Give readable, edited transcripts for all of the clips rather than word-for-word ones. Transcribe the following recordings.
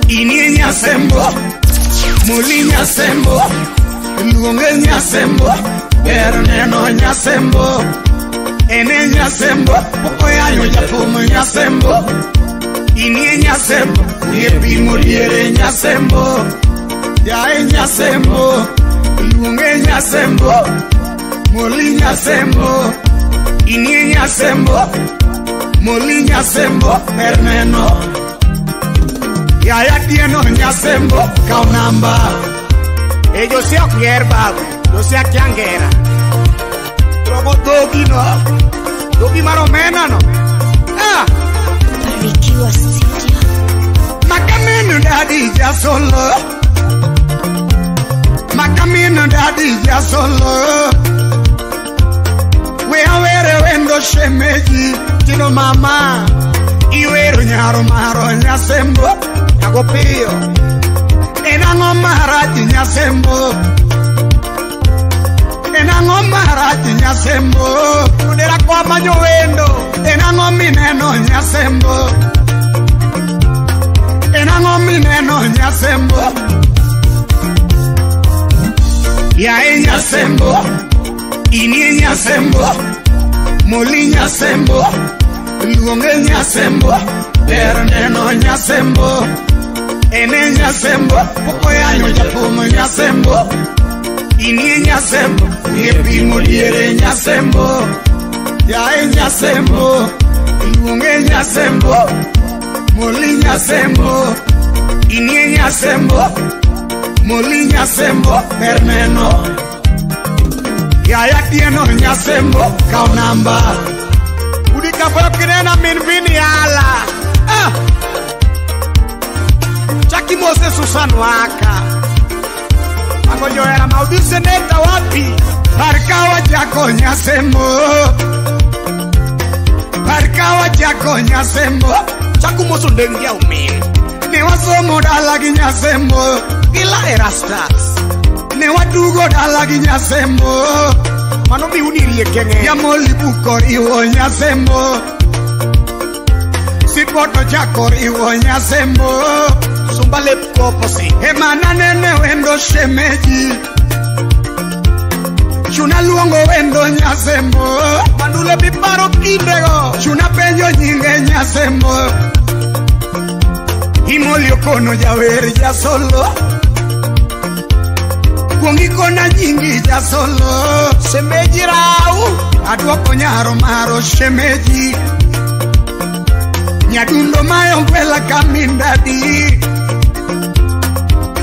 Inie nyasembo, muli nyasembo, luonge nyasembo, ber neno nyasembo. Ene nyasembo, okoyanyo jathum nyasembo. Inie nyasembo, yepimo diere nyasembo. Yae nyasembo, luonge nyasembo, muli nyasembo. Inie nyasembo, muli nyasembo, ber neno. Yaya tieno nyasembo, kaw namba. E Jose ok ger babu, Jose akia ngera. Trobo dhogi no, dhogi mar omena no. Ah! Barikiwa Studio. Makamino dadi jasolo, makamino dadi jasolo. We awere wendo shemeji, tino mama. Iwero nyaro maro nyasembo, Nyago piyo. En ang'o marach nyasembo? En ang'o marach nyasembo? Odera kwa manyo wendo. En ang'o mineno nyasembo? En ang'o mineno nyasembo? Yae nyasembo, inie nyasembo, moli nyasembo, luonge nyasembo, ber neno nyasembo. Ene nyasembo, okoyanyo jathum nyasembo. Inie nyasembo, yepimo diere nyasembo. Yae nyasembo, luonge nyasembo, moli nyasembo. Inie nyasembo, moli nyasembo, ber neno. Yaya tieno nyasembo, kaw namba. Udi kafoyo kinena min bini ala. Ah! Chaki Mose Susan waka. Mago johera maudhi seneta wapi? Parkawa chako nyasembo, parkawa chako nyasembo. Chaku moso ndengia umin. Ne wasomo dala gi nyasembo, Gila Erastus. Ne wadugo dala gi nyasembo. Mano miuni riekenge. Yamoli buko riwo nyasembo, sipoto chako riwo nyasembo. Sumba lep koposi. Emana nene wendo shemeji, chuna luongo wendo nyasembo. Mandule piparo kindego. Chuna penjo nyinge nyasembo. Imoli okono jawer jasolo, kuongi kona nyingi jasolo. Shemeji rau. Aduoko nyaro maro shemeji, nyadundo mae ogwela kamindadi,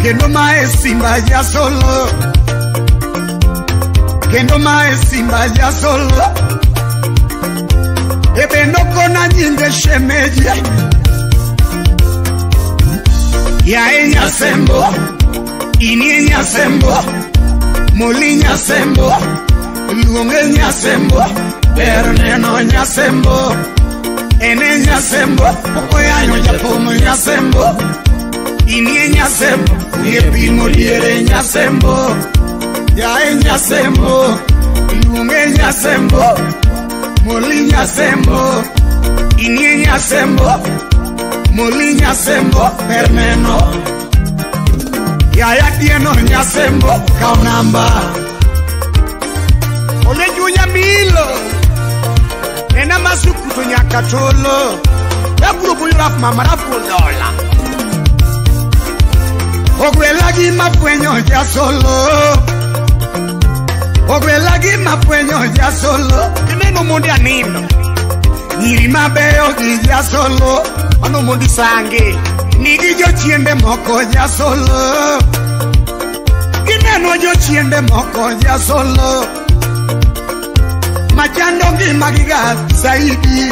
kendo mae simba jasolo, kendo mae simba jasolo. Ebendo kona nyinge shemeji. Yae nyasembo, inie nyasembo, moli nyasembo, luonge nyasembo, ber neno nyasembo. Ene nyasembo, okoyanyo jathum nyasembo. Inie nyasembo, yepimo diere nyasembo. Yae nyasembo, luonge nyasembo, moli nyasembo. Inie nyasembo, moli nyasembo, ber neno. Yaya tieno nyasembo, kaw namba. Ole junya milo. Nena masuku to nyaka tolo. Aburo buyo raf mama raf dola. Ogwela gi mafwenyo jasolo, ogwela gi mafwenyo jasolo. Kineno mondi anindo. Nyiri mabeyo gi jasolo, Mano mondi sange. Nigi jochiende moko jasolo, gineno jochiende moko jasolo. Machando ngima gi ga saidi,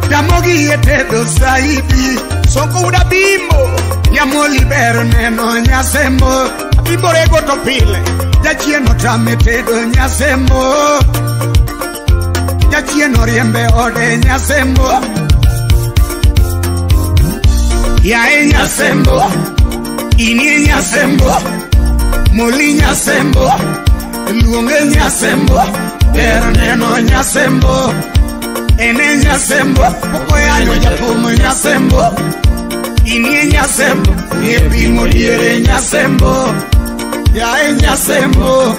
tamogi e tedo saidi. Sonko uda bimbo. Yamoli ber neno nyasembo, Abimbo rego to pile. Jachien otame tedo nyasembo, jachien oriembe ode nyasembo. Yae nyasembo, inie nyasembo, moli nyasembo, luonge nyasembo, ber neno nyasembo. Ene nyasembo, okoyanyo jathum nyasembo. Nyasembo, nie diere Nyasembo, ya Nyasembo,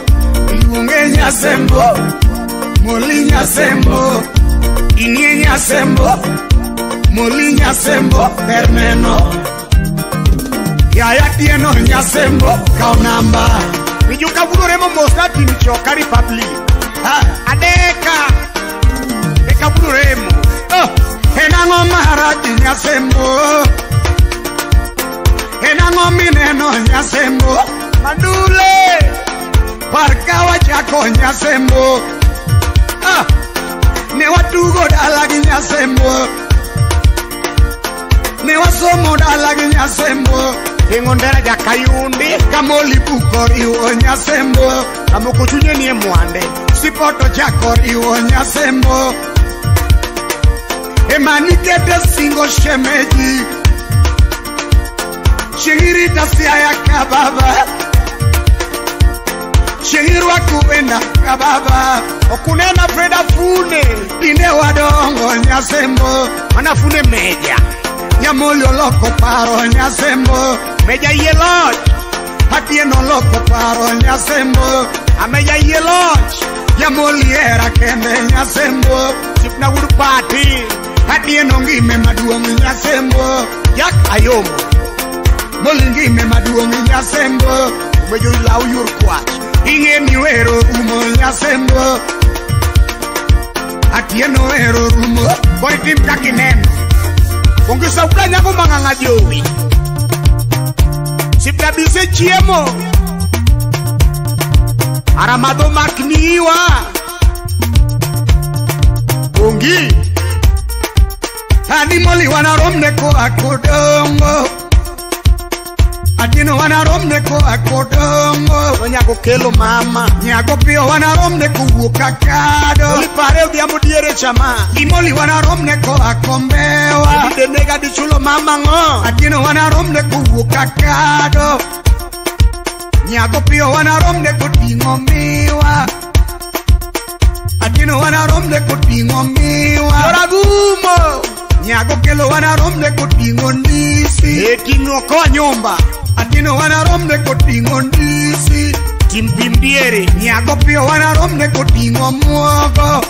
iluonge Nyasembo, Moli Nyasembo, inie Nyasembo, Moli Nyasembo, Herneno. Yaya tieno Nyasembo, kao namba. Mijuka budoremo mosati michoka Republic. Adeka, eka budoremo. Oh, enango maharati Nyasembo. Enango mineno Nyasembo. Mandule, parkawa chako Nyasembo. Ah, ne watugo dalagi Nyasembo. Ne wasomo dalagi Nyasembo. Ingondera jakayundi kamoli bukori Nyasembo. Kamukuchunye nie mwande sipoto chakori Nyasembo. Emanikete singo shemeji shingirita siaya kababa shingirwa kuenda kababa okunena Freda fune ine wadongo Nyasembo manafune meja Nyamoli oloko paro Nyasembo meja yeloj Atieno loko paro Nyasembo ameja yeloj Nyamoli era kende Nyasembo sipna wurpati Atieno ngime maduong Nyasembo Yak ayomo Moli ngime maduong Nyasembo umejo lau yur kwach Inge ni wero rumo Nyasembo Atieno wero rumo kori tim kakineno Ongisa ukanya kumanganga jowi Sipna bise chiemo Aramado makniwa Ongi Ani moli wanaromne ko akodongo Atino wanaromne ko akodongo Nyago kelo mama Nyago pio wanaromne ko wukakado Olipare odhiambo diere chama Imoli wanaromne ko akombewa Idenega dichulo mama ngo Atino wanaromne ko wukakado Nyago pio wanaromne ko tingo miwa Atino wanaromne ko tingo miwa Yoragumo Nyago kelo wanaromne ko tingo ndisi Eting'o koa nyumba Atino wanaromne ko tingo ndisi Timpimbiere Nyago pio wanaromne ko tingo muogo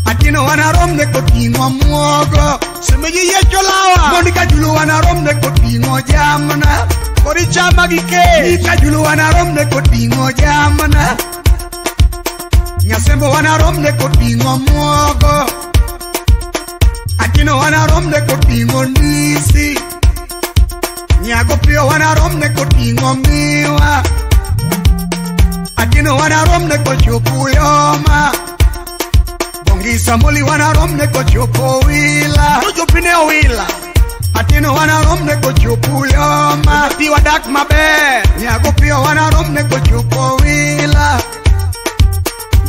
Atino wanaromne ko tingo muogo Semeji yecho lawa Monika julu wanaromne ko tingo jamna Kori chama gike Nika julu wanaromne ko tingo jamna Nyasembo wanaromne ko tingo muogo Atino wanaromne ko tingo ndisi Nyago pio wanaromne ko tingo miwa Atino wanaromne ko chopo yoma Bongisa moli wanaromne ko chopo wila Chopine wila Atino wanaromne ko chopo yoma Tiwa dak maber Nyago pio wanaromne ko chopo wila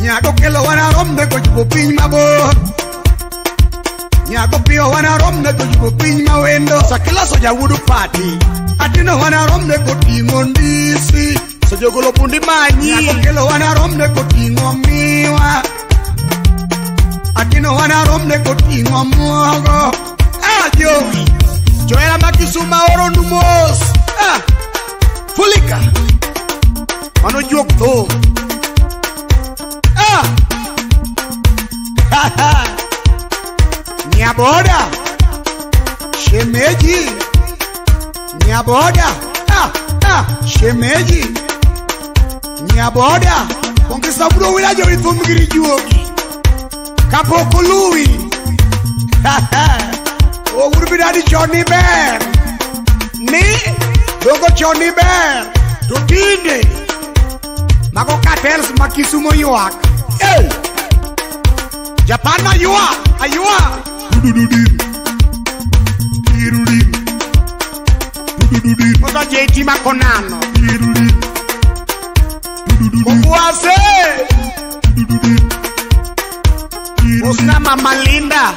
Nyago kelo wanaromne ko chopo piny mabor Nyago pio wanaromne ko chopo piny mawendo Sakila soja wudu party Atino wanaromne ko tingo ndisi Sojogolo bundi manyi Nyago kelo wanaromne ko tingo miwa Atino wanaromne ko tingo muogo Ah jowi Joela makisuma oro numos Ah Fulika Mano juok tho Ah Ha Nyaboda Shemeji Nyaboda ah ah Shemeji Nyaboda Ongisa bro wila jowi thum giri juogi Kapok oluwi Owur bidadi choni ber Ni Dogo choni ber To tinde Mago cartels ma Kisumo ywak Hey Japan aywa aywa Oda JT makonano Kukuase Osna Mama Linda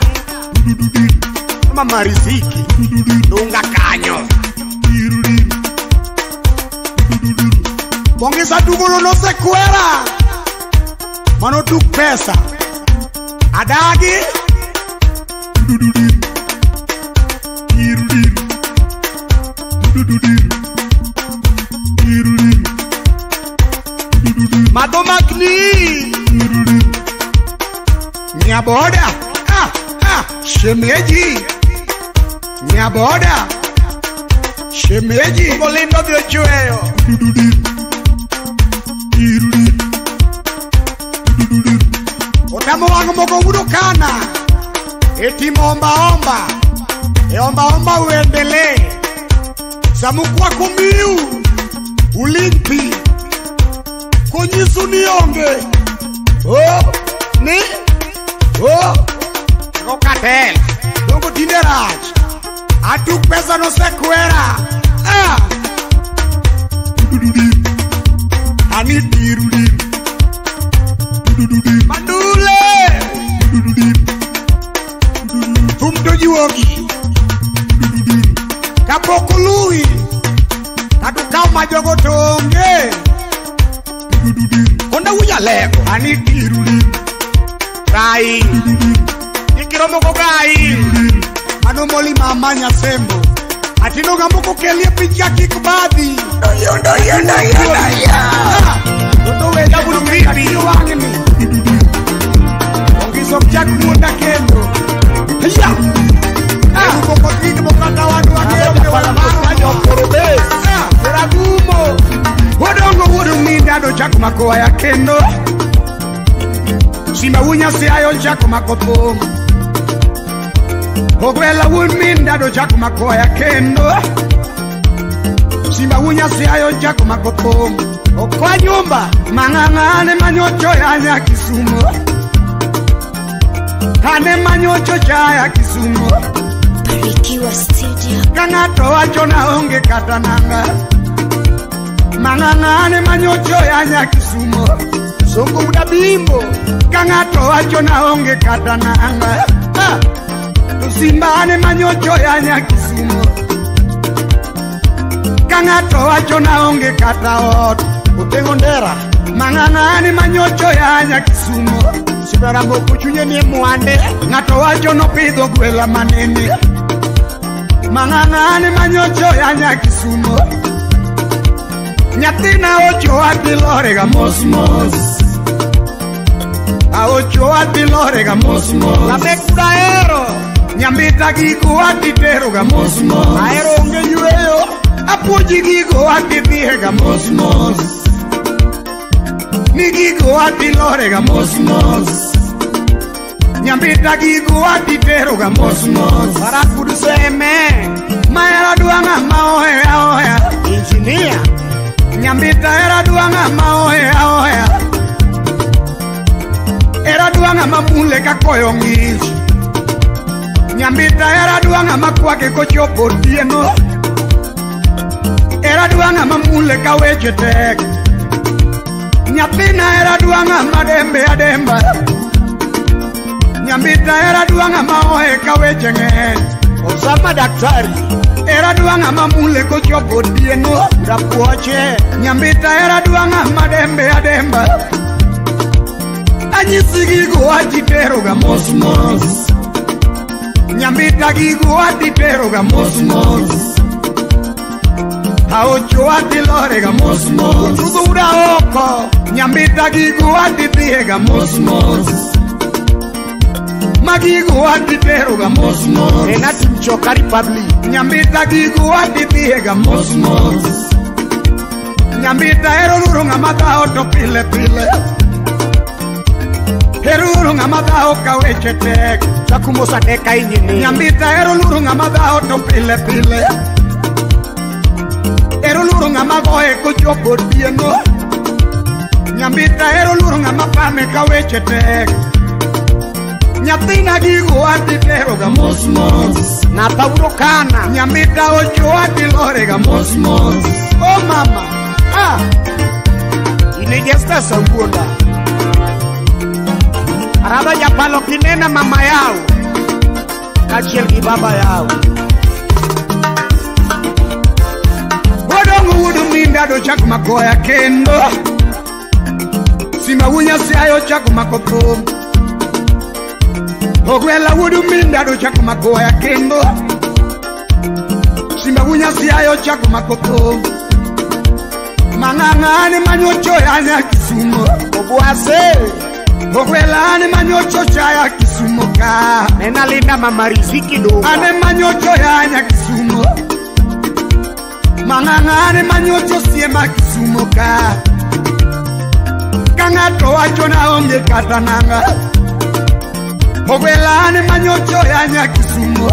Mama Riziki Dunga kanyo Bongisa dugolo no sekwera Mano tuk pesa Adagi Nyaboda ah ah shemeji Nyaboda shemeji Molindo dhi ochweyo Otamo wang' moko wudo kana Etimo omba omba E omba omba uendelee Samukwa kumiu Uling pi Konyisu ni onge Oh ni Oh Rokatel Dongo tinde rach Atuk pesa nosekwera Ah Ani dirudi Mandule Thum to jiwogi Kapok oluwi Kata okaw majogo to onge Konda wuja lego Ani dirudi Gai Ikiromo go gai Mano moli mama nyasembo Atino gambo kokelie picha kik badhi Toto we Jabulu kripi wang'ni Ongiso chak wuonda kendo Hiya Eruko kod mokata wadwa Ragumo Odongo wuod minda do chak mako aya kendo Simba wunya siayo chak mako thum Ogwela wuod minda do chak mako aya kendo Simba wunya siayo chak mako thum Okwa nyumba Mang'ang'ane manyocho ya Kisumo Ane manyocho chaya Kisumo Barikiwa Studio. Ka ng'ato wacho na onge kata nanga Mang'ang'ane manyocho ya Kisumo Songo udabimbo Ka ng'ato wacho na onge kata nanga To Simba ane manyocho ya Kisumo Ka ng'ato wacho na onge kata ot Otengo ndera Mang'ang'ane manyocho ya Kisumo Sibarango kuchunye ni mwande Ng'ato wacho nopidho gwela manene Mang'ang'ane manyocho ya Kisumo Nyathina ocho adhi lorega mos mos Aocho adhi lorega mos mos Lamek ahero Nyambita gigo adhi teroga mos mos Ahero onge yweyo Apuonji gigo adhi dhiega mos mos Ni gigo adhi lorega mos mos Nyambita gigo adhi teroga mos mos Barakudu seme Mahera dwang'a ma oheya oheya Engineer Nyambita era dwang'a ma oheya oheya Era dwang'a ma mule ka koyo ng'ich Nyambita era dwang'a ma kwake kochopo otieno Era dwang'a ma mule ka weche tek Nyathina era dwang'a ma dembe ademba Nyambita era dwang'a ma ohe ka weche ng'eny Osama daktari Era dwang'a ma mule kochopo otieno Rapuoche Nyambita era dwang'a ma dembe ademba Anyisi gigo adhi teroga mos mos Nyambita gigo adhi teroga mos mos Aocho adhi lorega mos mos Tudho uda oko Nyambita gigo adhi dhiega mos mos Magigo adhi teroga mos mos Enati Mchoka Republic Nyambita gigo adhi dhiega mos mos Nyambita ero luro ng'ama dhawo to pile pile Ero luro ng'ama dhawo ka weche tek Sakumosa teka injini Nyambita ero luro ng'ama dhawo to pile pile Ero luro ng'ama goye kochopo otieno Nyambita ero luro ng'ama pame ka weche tek Nyathina gigo adhi teroga mos mos Napaudo kana Nyambita ocho adhi lorega mos mos Oh mama ah Inejesta sauonda Araba japalo kinena mama yao Kachiel gi baba yao Odongo wuod minda do chak makoya kendo Simba wunya siayo chak mako thum Ogwela wuod minda do chak makoya kendo Simba wunya siayo chak mako thum Mang'ang'ane manyocho ya Kisumo Obwase Ogwela ane manyocho chaya Kisumo Kisumo ka. Nena linda mama riziki do. Ane manyocho ya Kisumo. Mang'ang'a ane manyocho siema Kisumo ka. Kanga to wacho na onge kata nanga. Ogwela ane manyocho ya Kisumo.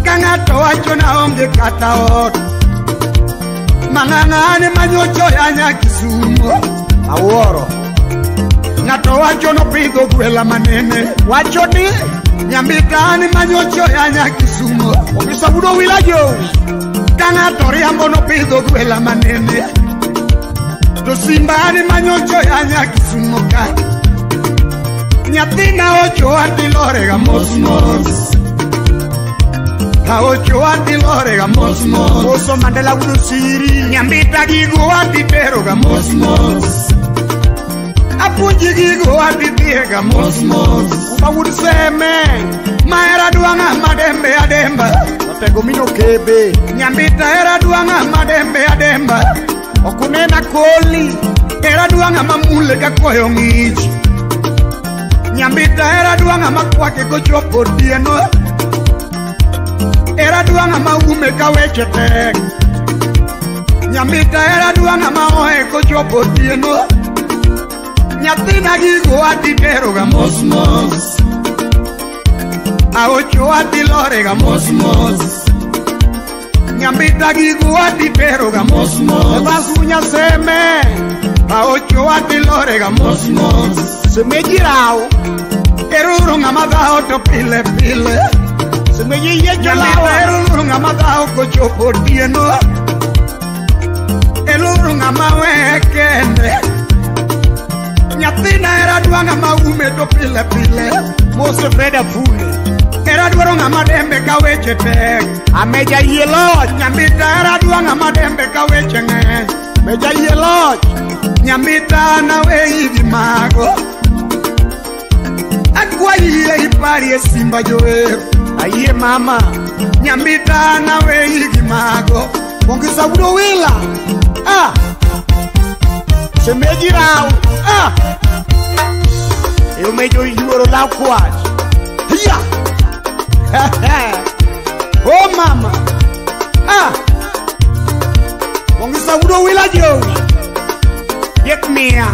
Kanga to wacho na onge kata ot. Mang'ang'a ane manyocho ya Kisumo. Awuoro. Ng'ato wacho nopidho gwela manene. Wacho ni Nyambita ane manyocho ya Kisumo. Omisabudo wila jowi. Ka ng'ato riambo nopidho gwela manene. To simba ane manyocho ya Kisumo ka. Nyathina ocho atilorega mos mos. Aocho atilorega mos mos. Oso Mandela wudo siri. Nyambita gigo atiteroga mos mos. Apuonji gigo atithiega mos mos. Uma wuod seme. Mahera dwang'a madembe ademba. Otego mino kebe. Nyambita hera dwang'a madembe ademba. Okunena koli. Hera dwang'a mamule ka koyo ng'ich. Nyambita hera dwang'a makwake kochopo otieno. Hera dwang'a maume ka weche tek. Nyambita hera dwang'a maoe kochopo otieno. Nyathina gigo atiteroga mos mos. Aocho atilorega mos mos. Nyambita gigo atiteroga mos mos. Ebasunya seme. Aocho atilorega mos mos. Semeji rao. Eruru ng'ama dhao to pile pile. Semeji yiecho Nyambita lawa. eruru ng'ama dhao kochopo otieno. Eruru ng'ama weye kende. Nyathina hera dwang'a maume to pile pile. Mose Freda Fule. Hera dwaro ng'ama dembe ka weche tek. Ameja yie loch. Nyambita hera dwang'a madembe ka weche ng'eny. Meja yie loch. Nyambita naweyi gi mago. Akwayi yie iparie simba jower. Ayie mama. Nyambita naweyi gi mago. Ongisa wudo wila. Ah. Semeji rao. Ah. Eomejo yuoro law kwach. Hiya. Oh mama. Ah. Ongisa wudo wila jowi. Yek mia.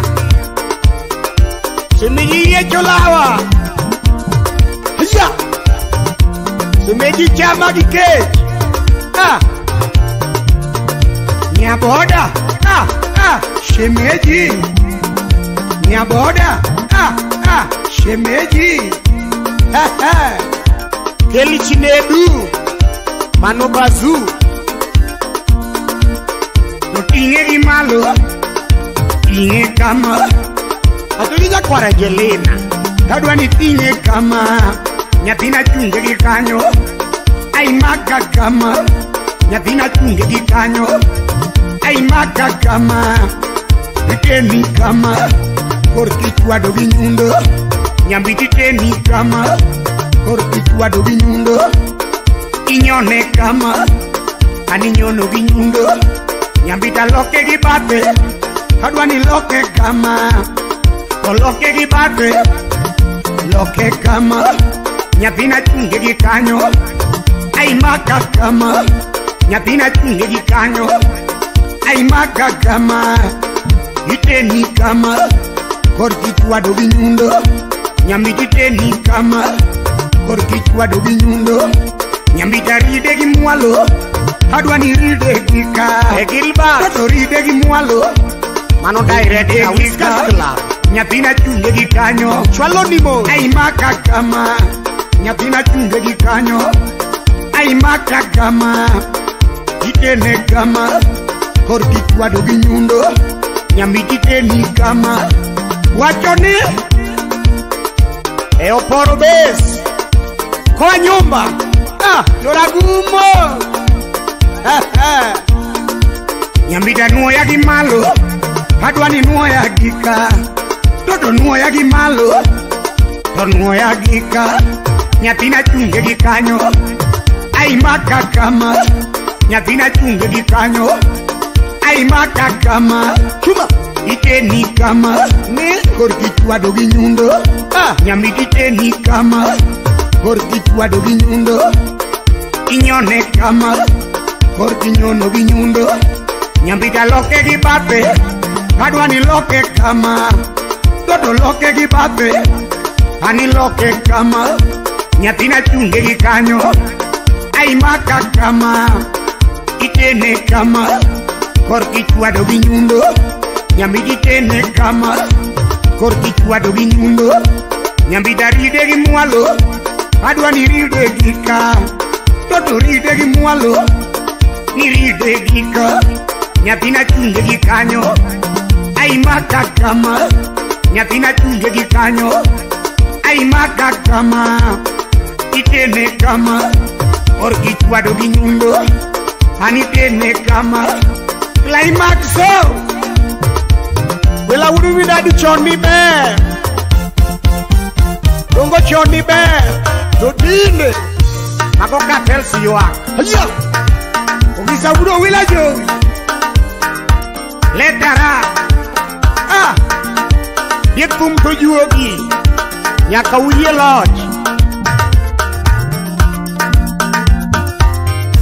Semeji yiecho lawa. Hiya. Semeji chama gi kech. Ah. Nyaboda. Ah ah. Shemeji. Nyaboda. Ah ah. Shemeji. Ha ha. Keli Chinedu. Mano Bazu. To ting'e gi malo. Ting'e kama. Atuji jakwar Angelina. Adwa ni ting'e kama. Nyathina chunge gi kanyo. Ai maka kama. Nyathina chunge gi kanyo. Ai maka kama. Iteni kama. Korki chwado gi nyundo. Nyambiti teni kama. Korki chwado gi nyundo. Inyone kama. Aninyono gi nyundo. Nyambita loke gi bathe. Adwa ni loke kama. To loke gi bathe. Loke kama. Nyathina chunge gi kanyo. Ai maka kama. Nyathina chunge gi kanyo. Ai maka kama. Iteni kama. Korki chwado gi nyundo. Nyambiti teni kama. Korki chwado gi nyundo. Nyambita ride gi mwalo. Adwa ni ride gi ka. E Gilbert. To ride gi mwalo. Mano direct Ride na gi Whiskers ka. Club. Nyathina chunge gi kanyo. Chwalo ni mos. Ai maka kama. Nyathina chunge gi kanyo. Ai maka kama. Itene kama. Korki chwado gi nyundo. Nyambiti teni kama. Wacho ni E Oporo Base. Koa nyumba. Ah, Joragumo. Nyambita nuoya gi malo. Adwa ni nuoya gi ka. Toto nuoya gi malo. To nuoya gi ka. Nyathina chunge gi kanyo. Ai maka kama. Nyathina chunge gi kanyo. Ai maka kama. Chuma. Iteni kama ne korki chwado gi nyundo. Nyambita iteni kama korki chwado gi nyundo. Inyone kama korki nyono gi nyundo. Nyambita loke gi bathe, adwa ni loke kama. Toto loke gi bathe, ani loke kama. Nyathina chunge gi kanyo, aimaka kama. Itene kama korki chwado gi nyundo. Nyambita itene kama korki chwado gi nyundo. Nyambita ride gi mwalo, adwa ni ride gi ka. Toto ride gi mwalo, ni ride gi ka. Nyathina chunge gi kanyo, aimaka kama. Nyathina chunge gi kanyo, aimaka kama. Itene kama korki chwado gi nyundo. Ani itene kama climax so. Wela wudu widadi chon ni ber. Dongo chon ni ber. To tinde mago cartels ywak. Aya. Ogisa wudo wila jowi. Letara. Ah. Diek thum to juogi. Nyaka uyie loch.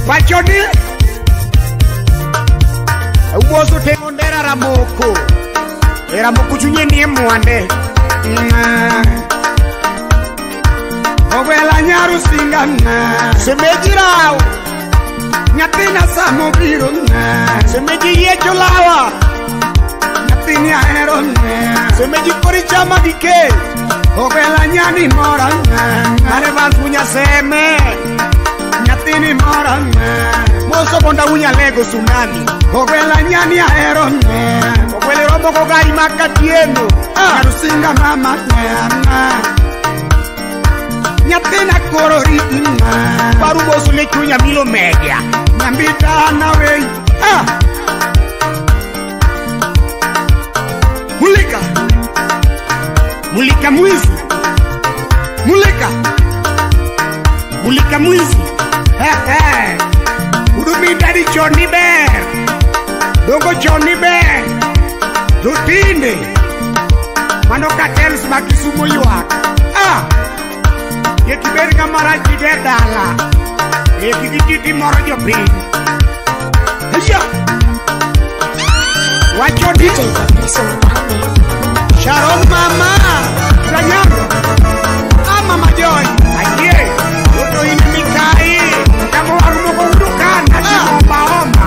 Wacho ni Uboso teng'o ndera Ramoko. E Ramoko chunye nie mwande. Ogwela nyaru singa Semeji rao. Nyathina samo biro Semeji yiecho lawa. Nyathini ahero Semeji kori chama gi kech. Ogwela nyani mora Mane vans munya seme. Nyathini mora Moso bonda unya lego tsunami. Ogwela nyani ahero Ogwele romo go gari makatieno. Nyaru singa mama Nyathina koro riti Paru boso le chunya milo media. Nyambita nawe Mulika. Mulika mwizi. Mulika. Mulika mwizi. Udumi dadi chon ni ber. Dogo chon ni ber. Jotinde mano cartels ma Kisumo ywak. Ye kibed ng'ama rach ide dala. E kik iti timoro jopiny. Aya. Wacho ni DJ Fabrice Mfalme. Sharon mama Ranyamo. Ama majoy. Ayie. Toto in mikai. Tamo warumo go uduka na omba omba.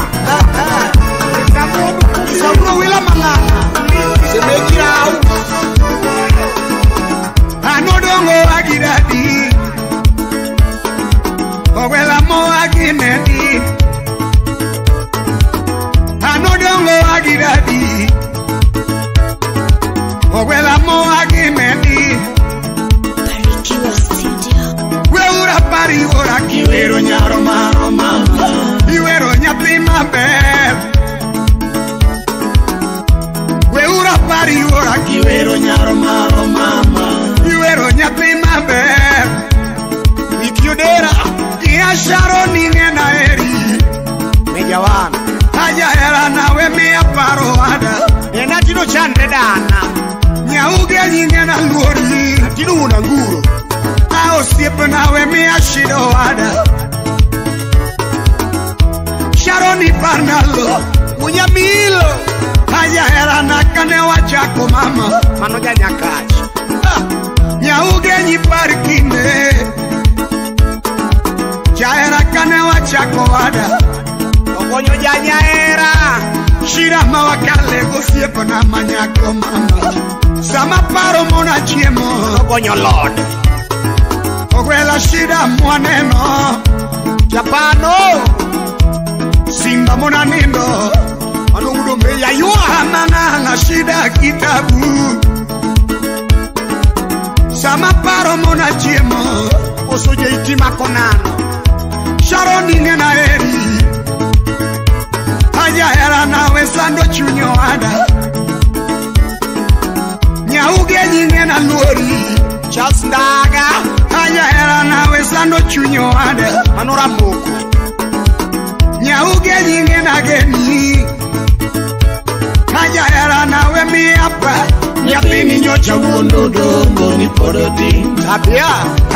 Sauro wila malala. Semeji rao. Anodongo agidadi. Ogwela mo aginedi. Anodongo agidadi. Ogwela mo aginedi. Barikiwa Studio. Weura pari ora kiwero nyaro maro mama. Iwero nyathi maber. Weura pari ora kiwero nyaro maro mama. Iwero nyathi maber. Ikiodera. Ia Sharon ing'ena eri. Meja wan. Aja hera nawe miya paro ada. En atino chandre dana. Nyauge nying'ena luori. Atino wuon anguro. A osiepna we miya shido ada. Sharon iparnalo. Munya milo. Aja hera na kane wachako mama. Mano janyakach. Nyauge nyipar kinde. Jahera kane wachako ada. Okonyo janyahera. Shida mawakale osiepna manyako mama. Sama paro mona chiemo. Okonyo lord. Ogwela shida mwaneno. Japano. Simba mona nindo. Mano udo meya yua. Amang'ang'a shida kitabu. Sama paro mona chiemo. Oso jeiti makonano. Sharon ing'ena eri. Aja hera nawe sando chunyo ada. Nyauge nying'ena luori. Charles Ndaga. Aja hera nawe sando chunyo ada. Mano Ramoko. Nyauge nying'ena geni. Ajahera nawe miapa nyathini nyocha wuondo dongo ni pod otin. Abia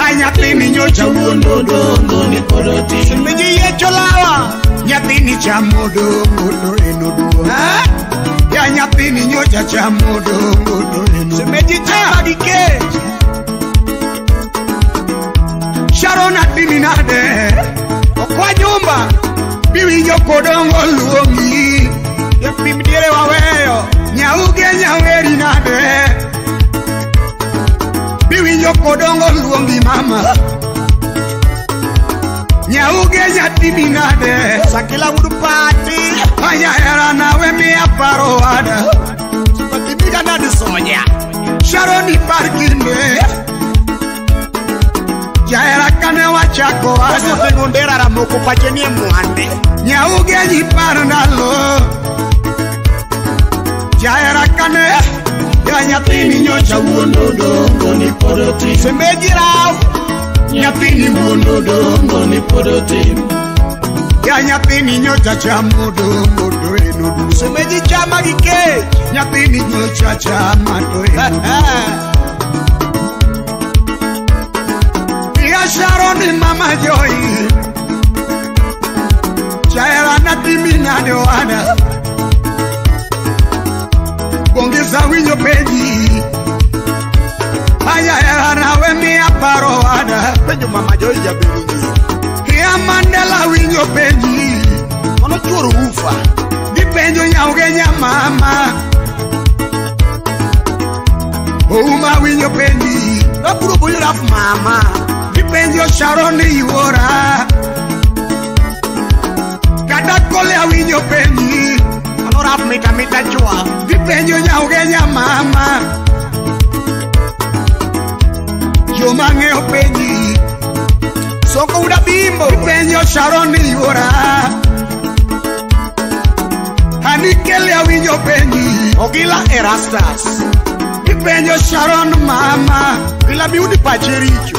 Ai nyathini nyocha wuondo dongo ni pod otin. Shemeji yecho lawa nyathini chamo dongo to en oduong'. Ya nyathini nyocha chamo dongo to en oduong'. Shemeji chama gi kech. Sharon atimi nade okwa nyumba biwinjo kodongo luongi japim diere waweyo nyauge nyaweri nade biwinjo kodongo luongi mama nyauge nyatimi nade Sakila wudu pati ayahera nawe miya paro ada patimiga nade sonya Sharon ipar kinde jahera kane wachako ada Waseteng'o ramoko pache nie mwande nyauge nyipar ndalo jahera kane ya nyathini nyocha wuondo dongo ni pod otin. Shemeji raw nyathini wuondo dongo ni pod otin. Ya nyathini nyocha chamo dongo to en oduong'. Shemeji chama gi kech nyathini nyocha chama to en oduong'. Ya Sharon mama Joy jahera natimi nade wana bongeza winjo penji ayahera nawe miya paro ada penjo mama Joy jaberini ya Mandela winjo penji mano chuoro ufa gipenjo nyauge nyamama ouma winjo penji aburo boyo raf mama gipenjo Sharon yuora kata kole awinjo penji mano raf mita mita chwa gipenjo nyauge nyamama joma ng'eyo penji soko uda bimbo gipenjo Sharon yuora anikele awinjo penji Ogila Erastus gipenjo Sharon mama Ogila miudi pache richo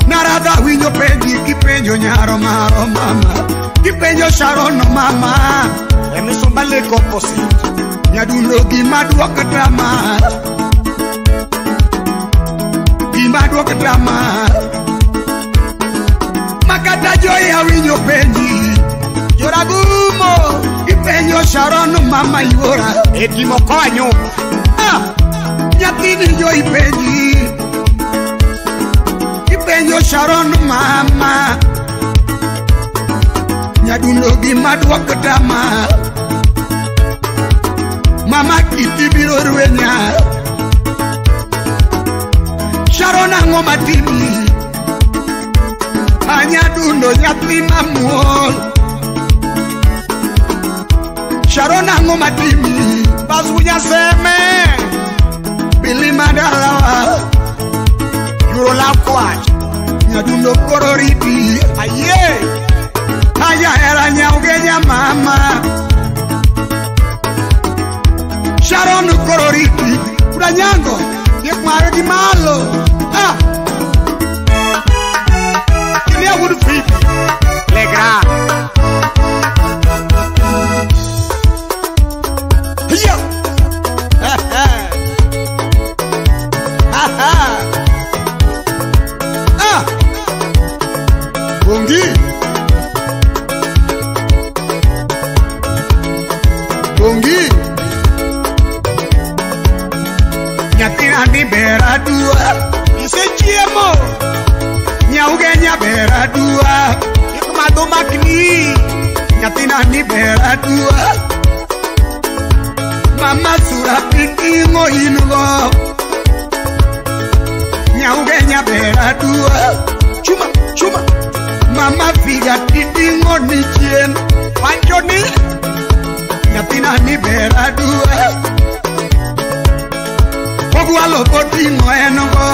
naradha winjo penji gipenjo nyaro maro mama gipenjo Sharon mama emisumba lek opposite nyadundo gima duok drama gima duok drama makata Joy awinjo penji joragumo gipenjo Sharon mama yuora etimo koa nyumba ah nyathini Joy penji gipenjo Sharon mama nyadundo gima duok drama mama kiti biro rwenya Sharon ang'o matimi anyadundo nyathi mamuol Sharon ang'o matimi bazunya seme Bili madalawa yuro law kwach nyadundo koro riti ayie ayahera nyauge nyamama Sharon koro riti udanyango diek mare gi malo ah Kilia wuod Fibi Legra hiyo ah bongi bongi nyathina ni ber aduwa isechiemo nyauge nyaber aduwa gik madho makni nyathina ni ber aduwa mama sura piting'o in go nyauge nyaber aduwa chuma chuma mama figa titing'o ni chien wacho ni nyathina ni ber aduwa ogwalo boting'o en go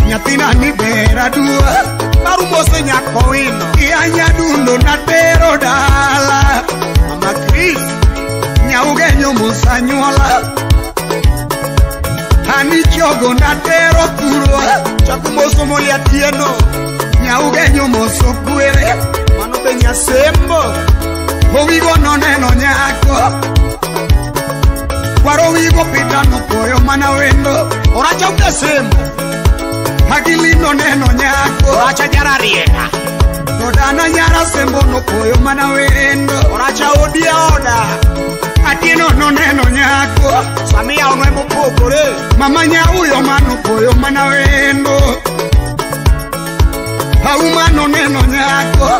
nyathina ni ber aduwa marumose nyako wino iya nyadundo natero dala mama Chris nyauge nyomosa nyuola ani chogo natero thurwa chakumoso moli atieno nyauge nyomoso kwere mano be nyasembo Owigo noneno nyako. Kwaro wigo pita nopuoyo mana wendo. Oracha udesembo. Agili noneno nyako. Oracha nyararieka. To dana nyara sembo nopuoyo mana wendo. Oracha odia oda. Atieno noneno nyako. Samia onwe mopogore. Mama nyauyo manopuoyo mana wendo. Auma noneno nyako.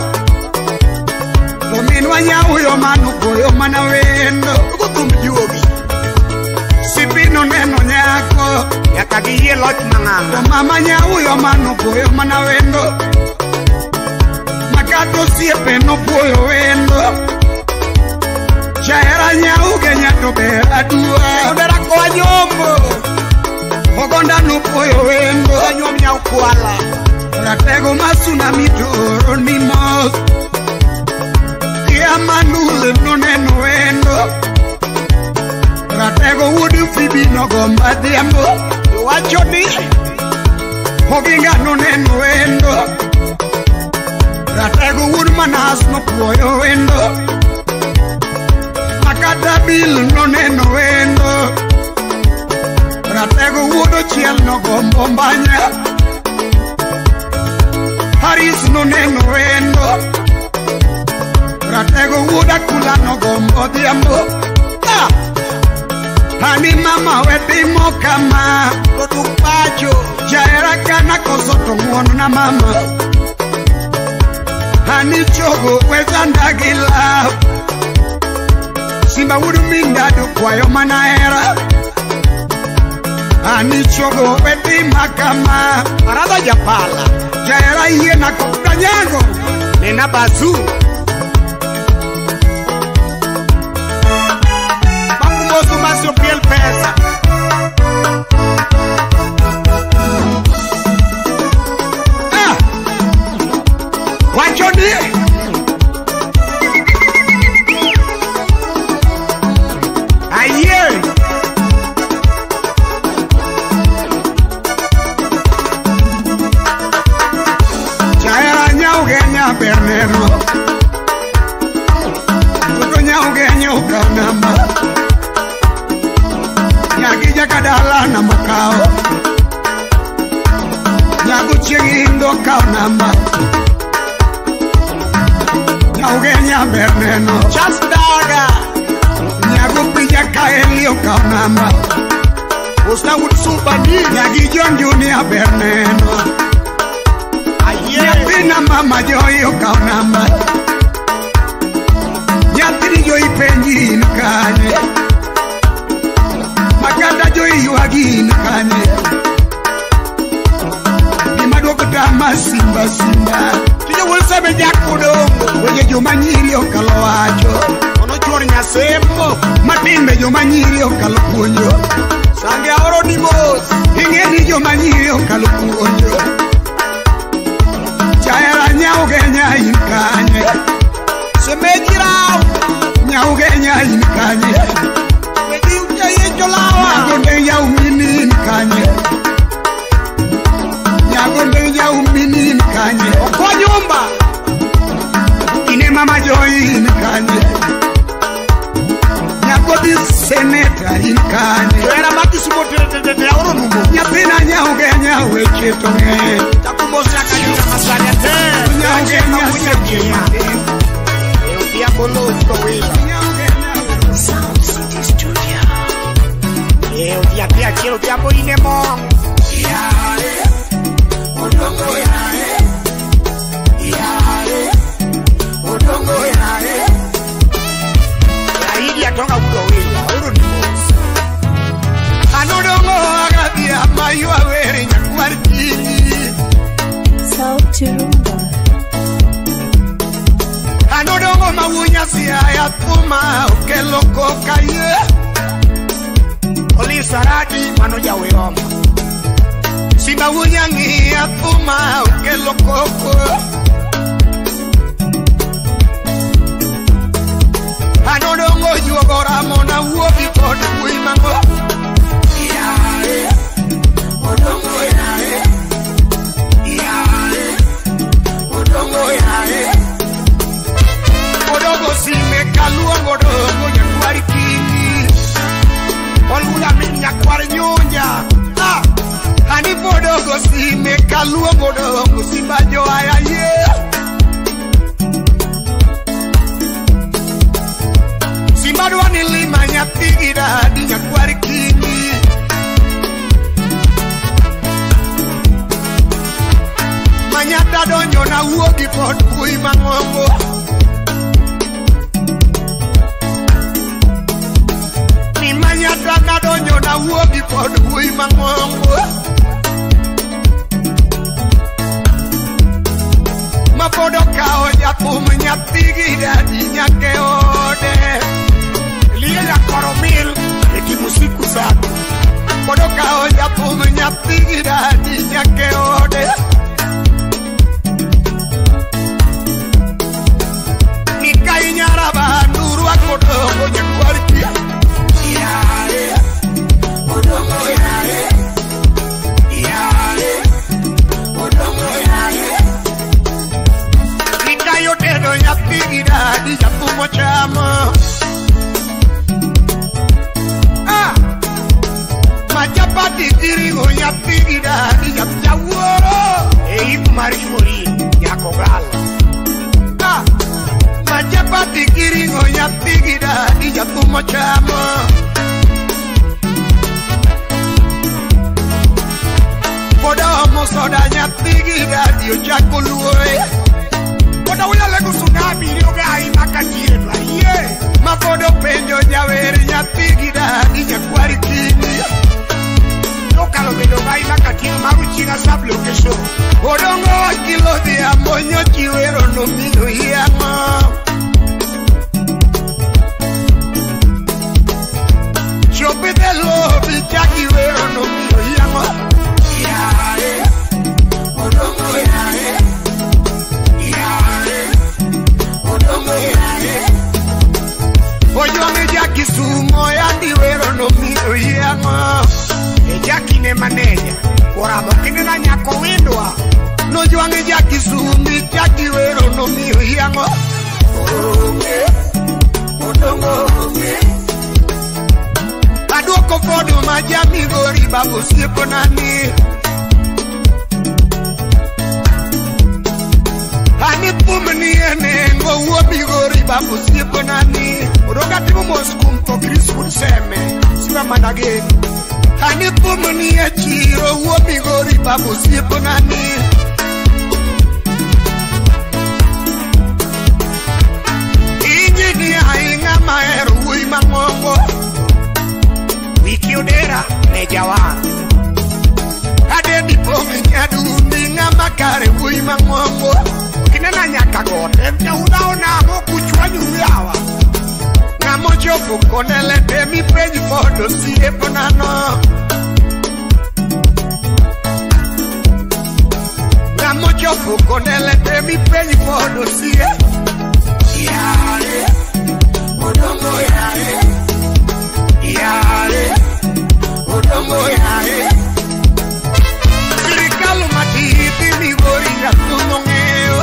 To minwa nyauyo manopuoyo mana wendo. Ugo juogi. Sipi noneno nyako. Nyaka giyie loch mang'ang'a. To mama nyauyo manopuoyo mana wendo. Makato osiepe nopuoyo wendo. Jahera nyauge nyato ber aduwa. Odera koa nyombo. Ogonda nopuoyo wendo. Anyuom nyau kwala. Ratego masuna mitoro ni mos. Kia manule noneno wendo. Ratego wuod Fibi nogomba dhiambo. Jowacho ni Oginga noneno wendo. Ratego wuod Manas nopuoyo wendo. Makata Bill noneno wendo. Ratego wuod Ochiel nogombo mbanya. Haris noneno wendo. Ratego wuod Akula nogombo dhiambo. Ah! Ani mama we timo kama. Oduk pacho. Jahera kana koso to ng'uono na mama. Ani chogo we chanda gi law. Simba wuod Mindado kwayo mana hera. Ani chogo we tima kama. Aradha japala. Jahera yiena kod nyango. Nena bazu. Makumoso masio piel pesa. Ah! Wacho ni Aye. Jahera nyauge nya ber neno. Toto nyauge nyoka namba. Nyagi jakadala namba kao. Nyago chieng' indo kao namba. Nyauge nya ber neno. Just daga. Nyago pija kaeli okao namba. Usta wuod Subani. Nyagi John Junior ber neno. Aye. Nyathina mama Joy okao namba. Nyathini Joy penji in kanye. Makata Joy ywagi in kanye. Gima duoko tama simba simba. Tije wuod Seme Jakudongo. Weche joma nyiri okalo wacho. Ono chuor nyasembo. Matimbe joma nyiri okalo puonjo. Sange aoro ni mos. Ing'e ni joma nyiri okalo puonjo. Jahera nyauge nya in kanye. Semeji raw. Nyauge nya in kanye. Semeji uchaye jolawa. Nyago nyau mini in kanye. Nyago nyau mini in kanye. Okwa nyumba. Ine mama Joy in kanye. Nyago di seneta in kanye. Johera ma Kisumo tere aoro numo. Nyathina nyauge nya weche to ng'eny. Takumosa kanyuka masanya te. Nyauge nya seche matin. E odhiambo loch to wila. Sound City Studio. E odhiambo achiel odhiambo in e mong'. Yare, odongo yare. Yare, odongo yare. Raidi atonga wuod Owila aoro ni mos. Anodongo agathia maywa were nyakwar kinyi. Sauti Rumba. Anodongo mawunya siaya thuma okelo koka ye. Olisa radi mano jaweroma. Simba wunya ng'iya thuma okelo koko. Anodongo juogo ramona wuogi kod wuoyi mang'o. Yae, odongo yae. Yae, odongo yae. Odongo sime Odongo Simba joaya ye. Simba dwani lima nyathi gi dadi nyakwar kingi. Manyata donjo na wuogi pod wuoyi mang'ongo. Ni manyata kadonjo na wuogi pod wuoyi mang'ongo. Ma pod okawo jathum nyathi gi dadi nyaka e ode. Liye nyakwar Omil e timo siku zako. Pod okawo jathum nyathi gi dadi nyaka e ode. Nikai nyaraba nurwako Odongo nyakwar kia. Yare, Odongo yare. Yare, Odongo yare. Nikai otedo nyathi gi dadi jathum ochamo. Ah, ma chapati gi ring'o nyathi gi dadi jawuoro. E ik mar yuori nyako gal. Ah, ma chapati gi ring'o nyathi gi dadi jathum ochamo. Pod omo soda nyathi gi dadi ochako luoe. Pod awuoyo lego tsunami ni ogai makatieno ayie. Ma pod openjo jawer nyathi gi dadi nyakwar kingi. Nokalo bedo gai makatieno mar Uchina sub location. Odongo okilo dhiambo nyochi wero nomiyo yamo. Chopi de lobi chaki wero nomiyo yamo. Yare, Odongo yare. Yare, Odongo yare. Ojwang'e ja Kisumo yandi wero nomiyo yamo. E Jaki ne maneja oramo kinena nyako windwa. Nojwang'e ja Kisumu chaki wero nomiyo yamo. Onge, Odongo onge. Aduoko fodo ma ja Migori babu osiepona ni. Ani thum ni e nengo wuo Migori babu osiepona ni. Odonga timo mos kuom tho Chris wuod Seme Simba manageno. Ani thum ni e chiro wuo Migori babu osiepona ni. Injinia ing'ama hero wuoyi mang'ongo. Wiki Odera ne jawar. Adendi pong' nyadundi ng'ama kare wuoyi mang'ongo. Kinena nyaka got en jaudha onamo kuchwanyu yawa. Ng'ama ochopo konele te mipenj pod osiepna no. Ng'ama ochopo konele te mipenj pod osiep. Yare, Odongo yare. Yare, Odongo yare. Sirikal matiti Migori jathum ong'eyo.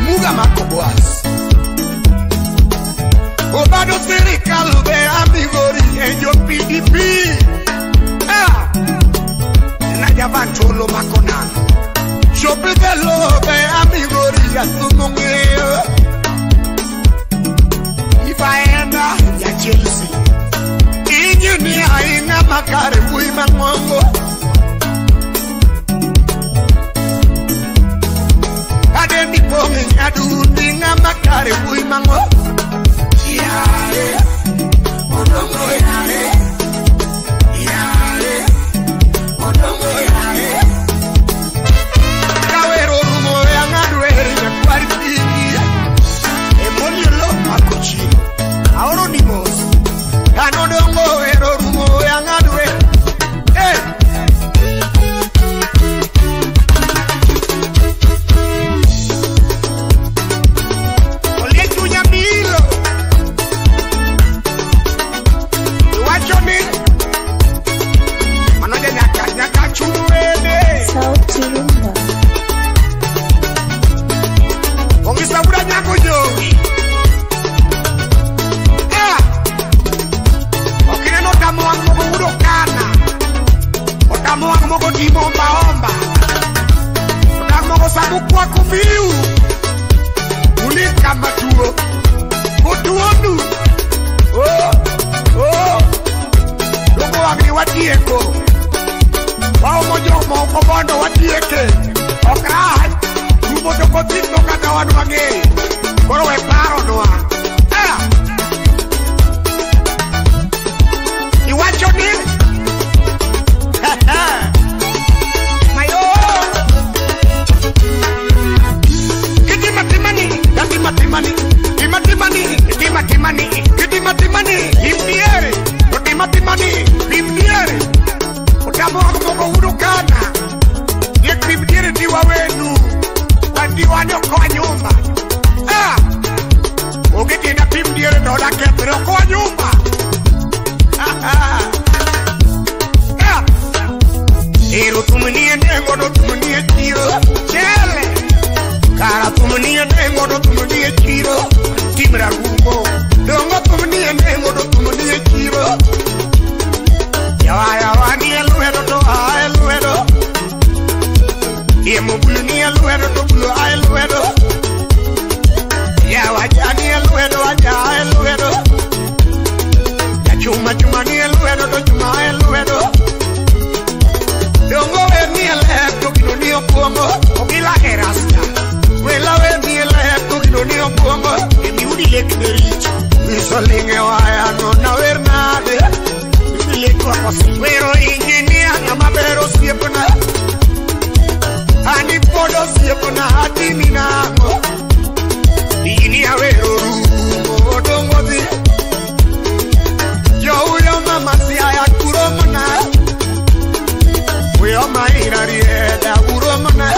Muga mako Boaz. Obado sirikal be Migori e jo PDP. Ah, na Javan Cholo mako nano. Chopi de lobe Migori jathum ong'eyo. Ifaenda ya Chelsea. Injinia ing'ama kare wuoyi mang'ongo. Adendi pong' nyadundi ng'ama kare wuoyi mang'ongo. Yare, Odongo yare. Yare, Odongo yare. Kawero orumo we ang'ad wer nyakwar kingi. Emoniolo mako chiro. Aoro ni mos. An Odongo wero orumo we ang'ad wer. Eh! Mukwako miu Ulika matuo Kutuonu Oh, oh Dongo wagni watieko Wao mojo moko bondo watieke Okraj Rumo toko tito kata wadwange Koro we paro noa Ah Iwacho ni Mayo Kitimatimani Katimatimani Timatimani Timatimani Kitimatimani Imdiere Timatimani Imdiere Utamo moko urukana Yekimdiere diwa wenu Wadiwa kwa nyumba Ah Ogetina pimdiere dola kepre kwa nyumba Ah ah Ero tumnie nengo do tumnie chiro Chele Kara tumnie nengo do tumnie chiro Timra rumbo Dongo tumnie nengo do tumnie chiro Yawa yawa ni eluedo to a eluedo Yemo bulu ni eluedo to bulu a eluedo Yawa ja ni eluedo a ja eluedo Ya chuma chuma ni eluedo to chuma eluedo Dongo we ni eleto kino ni opuongo Ogila erasta Wela we ni eleto kino ni opuongo Emi udi lek ne richo Isolinge waya no na wernade Wero injinia na mabero siepna Ani podo siepna hati minango Injinia wero rumo dongo zi Yo mama siaya kuromona Weo maira rieda uromona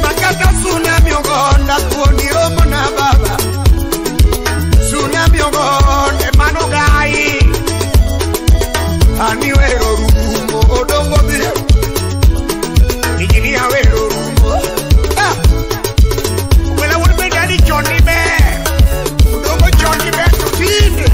Makata tsunami ogonda tuoni romona baba Tsunami ogonde manogai Ani wero rumo odongo bi Injinia wero rumo Ah Wela wurbe dadi Johnny Bear Odongo Johnny Bear to tinde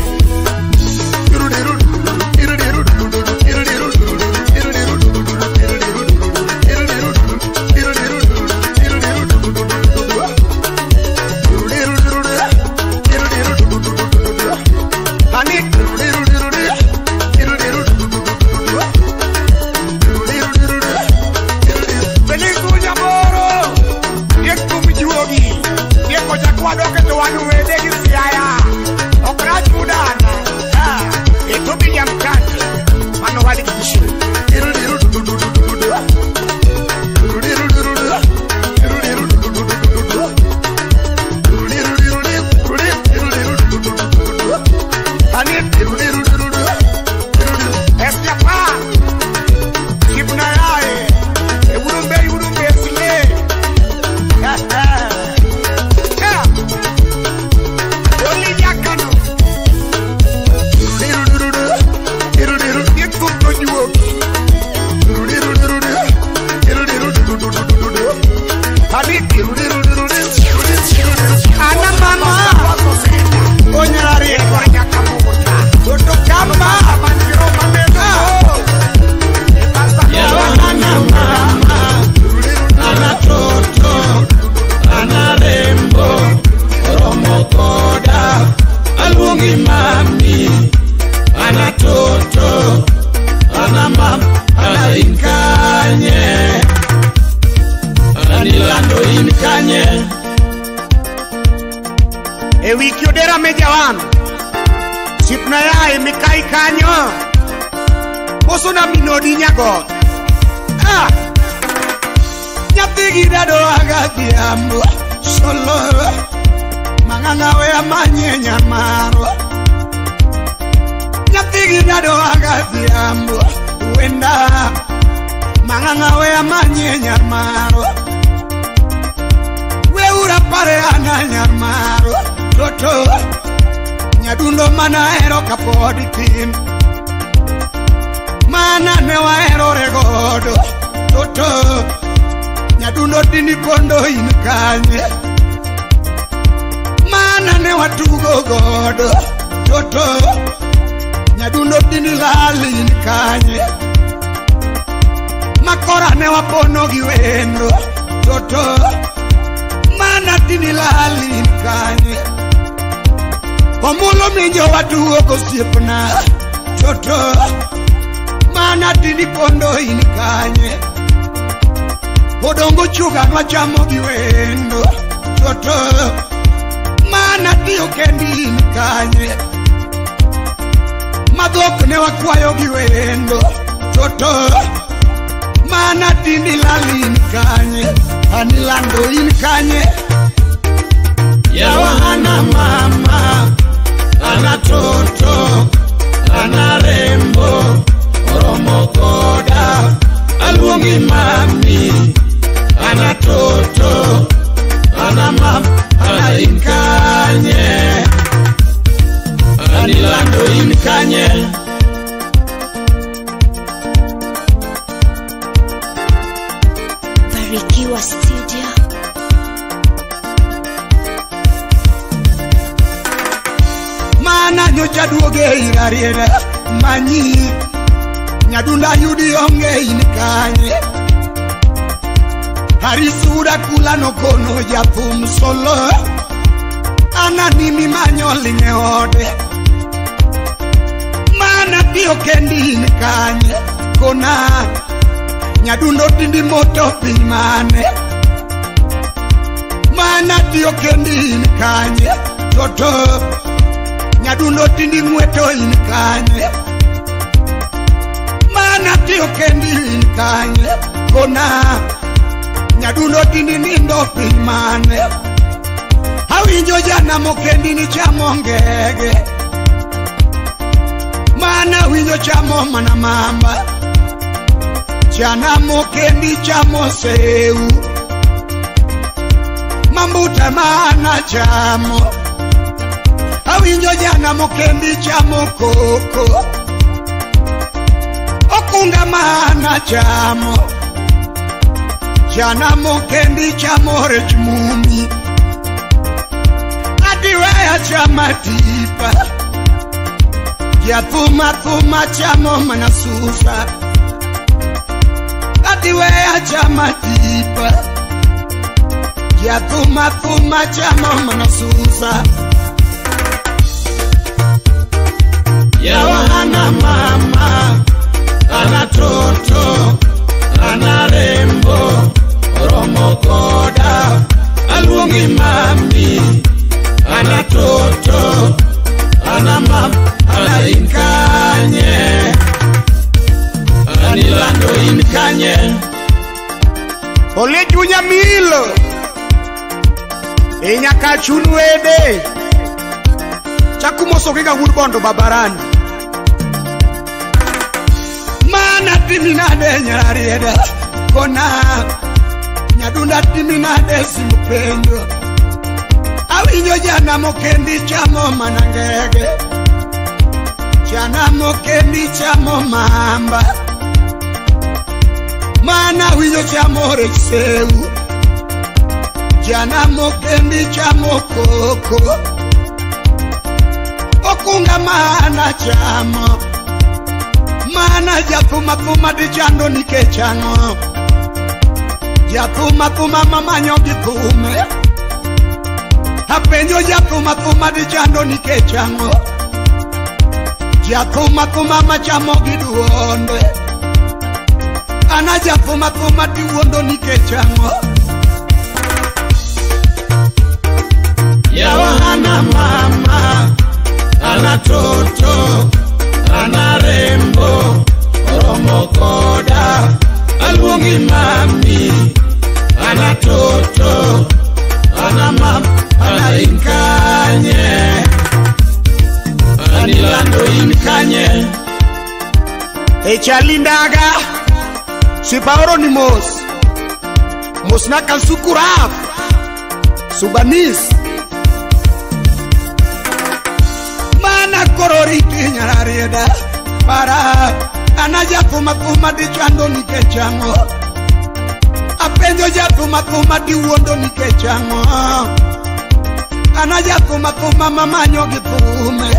Toto mana tini lali kanye Omulo minjo watu osiepna Toto mana tini pondo in kanye Odongo chuga nwachamo gi wendo Toto mana tiyo kendi in kanye Madhok ne wakwayo gi wendo Toto mana tini lali in kanye Anilando in kanye Yawa ana mama ana toto ana rembo oromo koda aluongi mami ana toto ana mam ana inkanye Anilando inkanye Barikiwa Studio. Mana nyocha duoge irariere manyi Nyadunda yudi onge in kanye Harisura kula no kono jathum solo Ana nimi manyo linge ode Mana tiyo kendi in kanye Kona Nyadundo tindi moto piny mane Mana tiyo kendi in kanye Toto Nyadundo tindi ng'weto in kanye Mana tiyo kendi in kanye Kona Nyadundo tindi nindo piny mane Awinjo jana mokendi ni chamo ngege Mana winjo chamo mana mamba Jana mokendi chamo seu Mambuta mana chamo Awinjo jana mokendi chamo koko Okunga mana chamo Jana mokendi chamo rech mumi Adiweya chama tipa Jathuma thuma chamo mana susa Adiweya chama tipa Jathuma thuma chamo mana susa Yawa ana mama ana toto ana rembo oromo koda aluongi mami ana toto ana mam ana inkanye Anilando inkanye Ole chunya milo Enyaka chun wede Chakumoso kika wuod bondo babarani Mana timi nade nyararieda Kona Nyadunda timi nade simupenjo Awinjo jana mokendi chamo mana ngege Jana mokendi chamo mamba Mana winjo chamo rech seu Jana mokendi chamo koko Okunga mana chamo Mana jathuma thuma dichando nikech ang'o Jathuma thuma mamanyo gi thume Apenjo jathuma thuma dichando nikech ang'o Jathuma thuma machamo gi duonde Ana jathuma thuma diwuondo nikech ang'o Yawa ana mama ana toto ana rembo oromo koda aluongi mami ana toto ana mam ana inkanye Anilando inkanye Echalindaga Sipaoro ni mos Mosna kansukuraf Subanis Mana kororiti nyararieda Para ana jathuma thuma dichando nikech ang'o Apenjo jathuma thuma diwuondo nikech ang'o Ana jathuma thuma mamanyo gi thume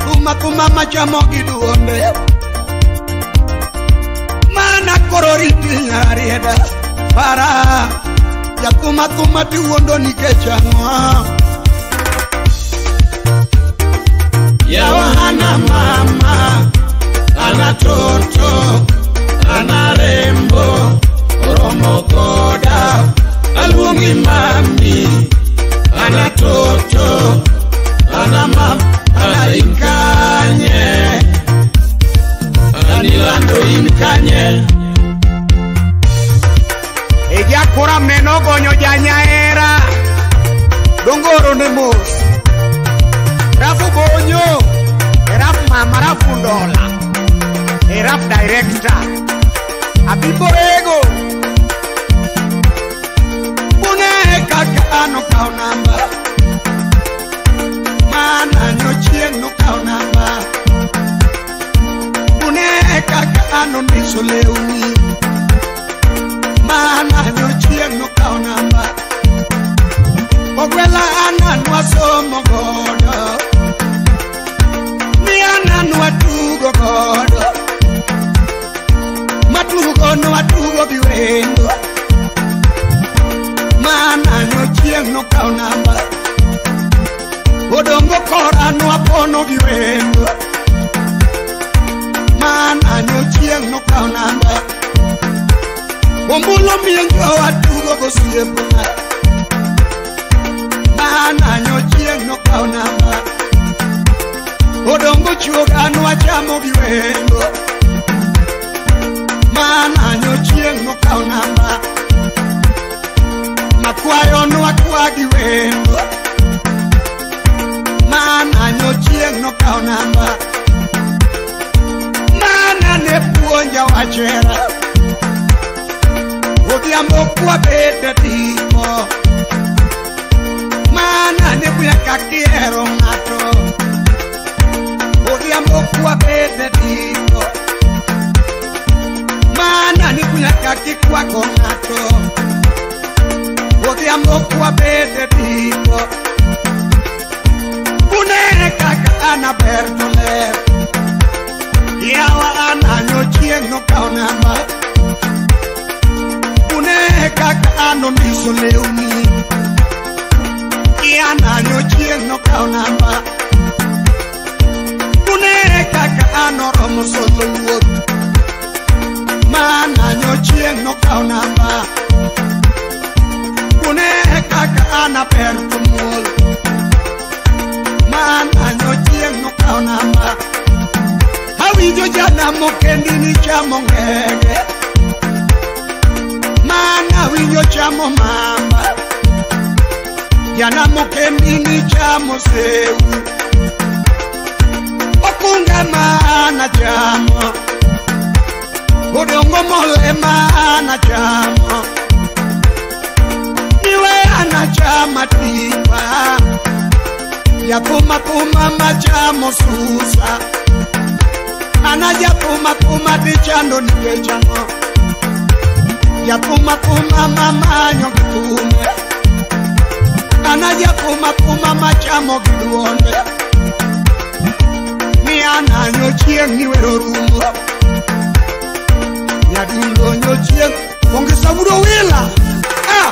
Thuma thuma machamo gi duonde Mana kororiti nyararieda Thuma thuma tiwuondo nikech ang'o? Yawa ana mama, ana toto, ana rembo, oromo koda, aluongi mami, ana toto, ana mam, ana inkanye, anilando inkanye. Eja kora meno gonyo janyaera, Dongoro ne mos. Rafu bonyo, eraf mama rafu dola, eraf director, abiborego. Une kaka ano kao namba, mana nyochieng' no kao namba. Une kaka ano ndiso lewni, mana nyochieng' no kao namba. Ogwela ana nwasomo godo, ni ana nwatugo godo, matugo nwatugo gi wendo. Mana nyochieng' no kao namba, odongo kora nwapono gi wendo. Mana nyochieng' no kao namba, ombulo mienjo watugo gosiepna. Mana nyochieng' no kao namba, odongo chuoga nwachamo gi wendo. Mana nyochieng' no kao namba, makwayo nwakwa gi wendo. Mana nyochieng' no kao namba, mana ne puonja wachera. Odhiambo kwabet e tipo, mana ne puonja kaka ihero ng'ato. Odhiambo kwabet e tipo, mana ne puonja kaka ikwako ng'ato. Odhiambo kwabet e tipo, une kaka an aber to ler. Yawa an anyochieng' no kao namba, une kaka an ondiso lewni. An anyochieng' no kao namba, une kaka an oromo solo wuoth. Mana nyochieng' no kao namba, une kaka an aber to muol. Mana nyochieng' no kao namba, awinjo jana mokendi ni chamo ng'ege. Mana winjo chamo mamba, jana mokendi ni chamo seu. Okunga mana chamo, odongo mole mana chamo, niwe anachama tipa, ya puma puma machamo susa. Anaja puma puma tichando nikechamo, ya puma puma mamanyo gitume. Anaja puma puma machamo giduonde. Ni ana nyochieng' ni wero rumo, nyadundo nyochieng' onge saburo wila. Ah!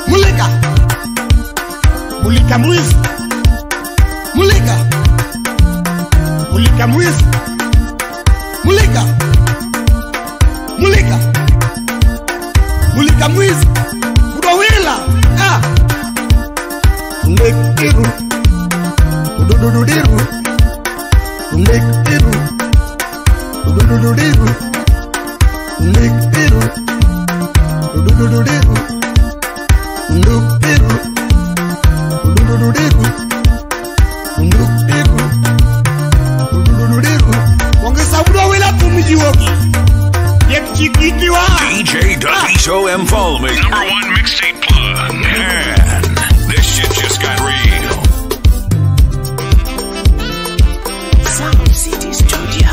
Mulika, Mulika mwizi, mulika, mulika mwizi, mulika, mulika, mulika mwizi, udowila. Ah! Tundekiru, ududududiru, tundekiru, ududududiru, tundekiru, ududududiru, tundukiru, ududududiru, tundukiru, ududududiru. Ongeza udowila kumjiwogi. Yek chikikiwa. DJ Daviso M. Folme. Number one mixtape plug. Man, this shit just got real. Sound City Studio.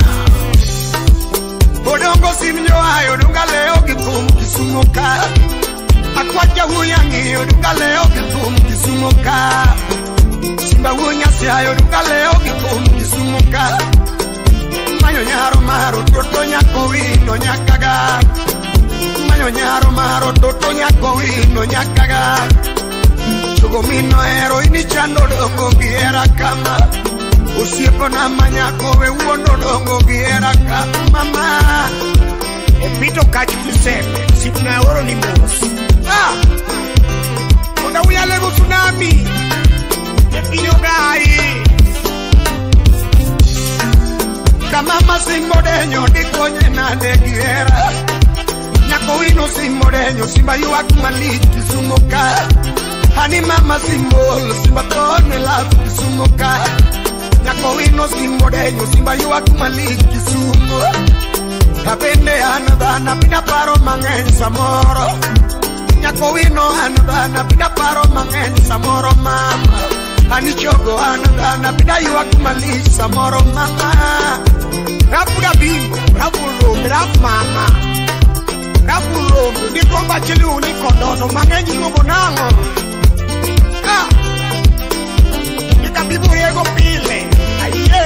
Odongo simnyo ayo dunga leo githum Kisumo ka. Akwacha huyangi odunga leo githum Kisumo ka. Simba wunyasi ayo dunga leo githum Kisumo ka. Manyo Manyo nyaro maro toto nyako wino nyakaga. Manyo nyaro maro toto nyako wino nyakaga. Chogo mino ero ini chando dongo giera kama. Osiepo na manyako we wuondo dongo giera kama mama. Epito kachi Giuseppe, sipna oro ni mos. Ah! Onda uyalego tsunami. Epinyo gai. Kama masimodenyo dikonye nade giera. Nyako wino simodenyo simba ywak malich Kisumo ka. Hani mama simbol simba tone love Kisumo ka. Nyako wino simodenyo simba ywak malich Kisumo. Kabende an dhana pida paro mang'eny samoro. Nyako wino an dhana pida paro mang'eny samoro mama. Hani chogo an dhana pida ywak malich samoro mama. Rapu bimbo, rapu rombe, rapu mama. Rapu rombe, ni komba chilu ni kodono mang'eny luongo nang'o. Ah! Ikabibu riego pile. Aye.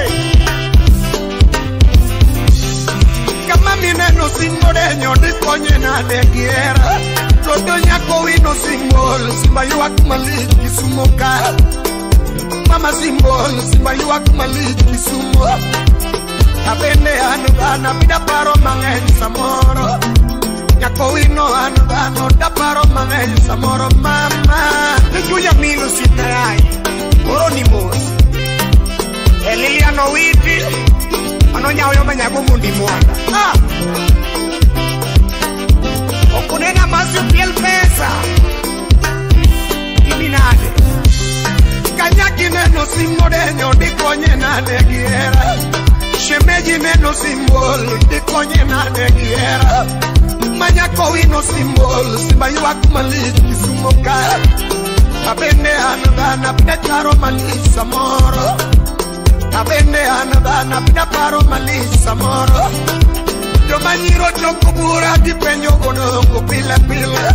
Kama mineno simodenyo dikonye nade giera. Toto nyako wino simbol simba ywak malich Kisumo ka. Mama simbol simba ywak malich Kisumo. Abende an dhana pida paro mang'eny samoro. Nyako wino an dhano da paro mang'eny samoro mama. Nijuya milo sitarai oro ni mos. Eliliano witi mano nyawo manyago mundi mwanda. Ah! Okunena masi piel pesa. Imi nade. Kanyaki neno simodenyo dikonye nade giera. Shemeji neno simbol dikonye nade giera. Manyako wino simbol simba ywak malich Kisumo ka. Abende an dhana pida charo malich samoro. Abende an dhana pida paro malich samoro. Joma nyiro choko bura gipenjo odongo pile pile.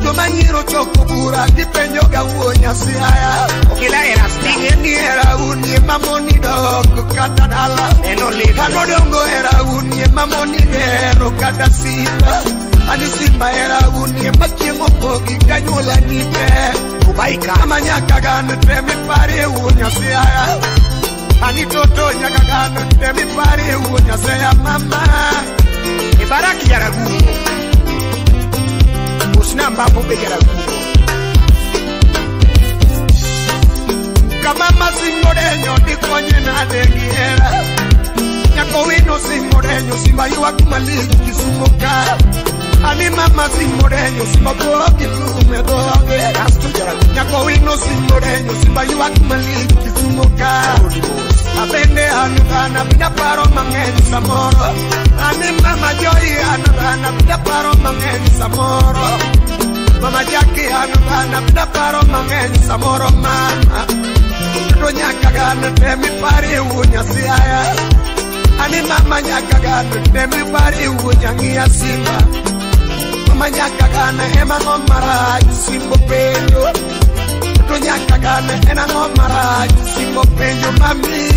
Joma nyiro choko bura gipenjo ga wuo Nyasaye. Okila era Ing'e ni era unie mamoni dok kata dala. Neno lit. Kanodongo era unie mamoni gero kata simba. Ani simba era unie machiemo pogi kanyuola ni te. Dubai ka. Mama nyaka gan temi pare wuo Nyasaye. Ani toto nyaka gan temi pare wuo Nyasaye mama. Ibaraki yaragumo. Usna mbapo be yaragumo. Kama masimodenyo dikonye nade giera. Nyako wino simodenyo simba ywak malich Kisumo ka. Ani mama simodenyo simba pogi lume dhoge. Nyako wino simodenyo simba ywak malich Kisumo ka. Abende an dhana pida paro mang'eny samoro. Ani mama Joy an dhana pida paro mang'eny samoro. Mama Jackie an dhana pida paro mang'eny samoro mama. To nyaka gan temi pare wuo Nyasaye. Ani mama nyaka gan temi pare wuo nyang'iya simba. Mama nyaka gan ema ng'o marach simbo penjo. To nyaka gan en ang'o marach simbo penjo mami.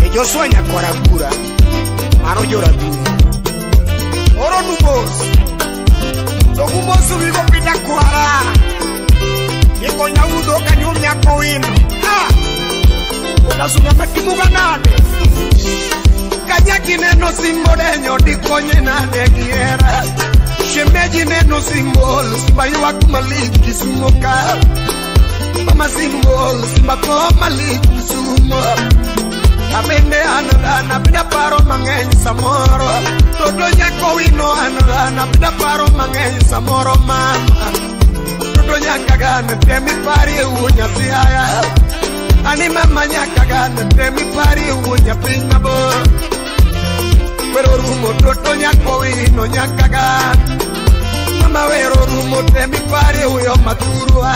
E Joshua nyakwara bura mano joragumo. Oro numos. To gumos wigo pita kwara. Ikonya udo kanyum nyako wino. Ah! Okasunya matimuga nade. Kanyaki neno simodenyo dikonye nade giera. Shemeji neno simbol simba ywak malich Kisumo ka. Mama simbol simba tho malich Kisumo. Abende an dhana pida paro mang'eny samoro. Toto nyako wino an dhana pida paro mang'eny samoro mama. Toto nyaka gan temi pare wuo Nyasaye. Ani mama nyaka gan temi pare wuo nyapiny mabor. Wero rumo toto nyako wino nyaka gan. Mama wero rumo temi pare wuo mathurwa.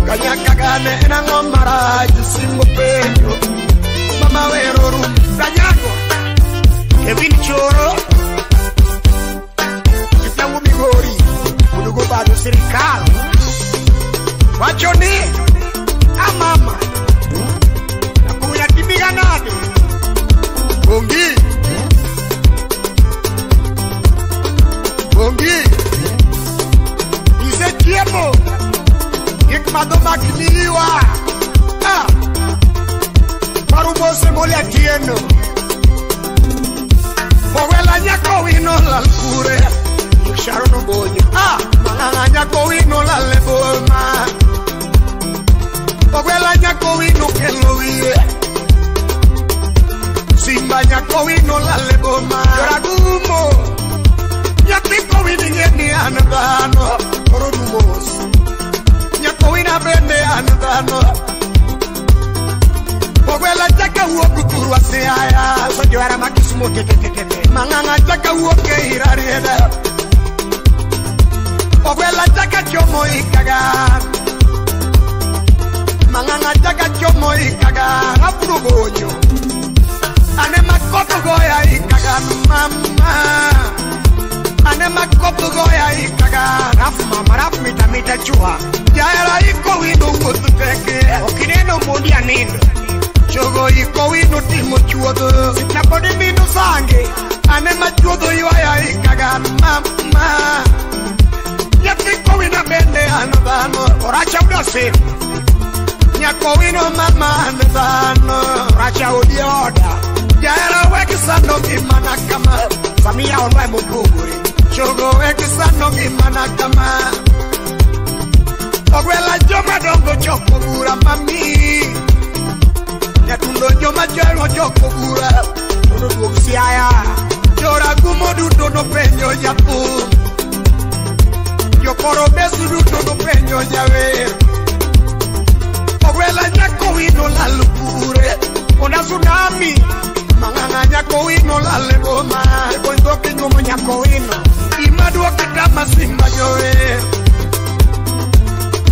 Kanyaka gan en ang'o marach simbo penjo. Mama wero rumo Sanyago. Kevin Choro. Kiflangu Migori. Udugo bado sirikal. Wacho ni amama. Nakuya timiga nade. Bongi. kure Sharon Ogonyo. Ah, mang'ang'a nyako wino lale boma. Ogwela nyako wino kelo wiye. Simba nyako wino lale boma. Ragumo nyathi kowino ing'e ni an dhano. Koro dumos nyako wina bende an dhano. Ogwela chaka wuok thurwa Siaya. So johera ma Kisumo tetetetete. Mang'ang'a chaka wuok e Irarieda. Ogwela chaka chomo ikagan. Mang'ang'a chaka chomo ikagan. Abro gonyo ane makoto goya ikagan mama. Ane makoto goya ikagan. Raf mama raf mita mita chua. Jahera iko wino wuoth teke. Okineno mondi anindo. Chogo iko wino timo chuodho. Sipna kodi minu sange. Ane machuodho ywaya ikagan mama. Nyathi kowino bende an dhano. Oracha udo sim. Nyako wino mama an dhano. Oracha odi oda. Jahera wek sando ngimana kama. Samia onwa mopogore. Chogo wek sando ngimana kama. Ogwela joma dongo choko bura mami. Nyatundo joma chelo choko bura. Mondo duog Siaya. Joragumo duto nopenjo jathum. Jokoro besu duto nopenjo jawer. Ogwela nyako wino lal kure. Ona tsunami. Mang'ang'a nyako wino lal e boma. Jagony dhok inyuomo nyako wino. Gima duoke tama simba jower.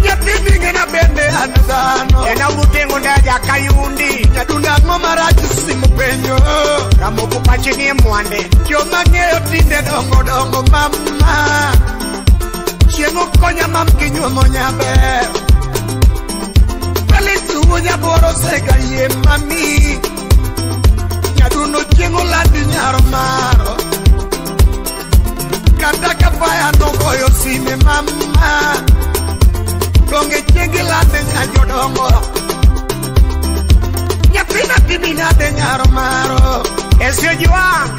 Nyathini ng'ena bende an dhano. En auru teng'o ndaja kayundi. Nyadunda ang'o marach simo penjo. Ramoko pache nie mwande. Joma ng'eyo tinde dongo dongo mama. Chieng' okonya mam kinyuomo nyaber. Felix wuo nyaboro osega yie mami. Nyadundo chieng' olandi nyaro maro. Kata ka faya nogoyo sime mama. Donge chieng' ilande nya jodongo. Nyathina timi nade nyaro maro. Esio jiwang'.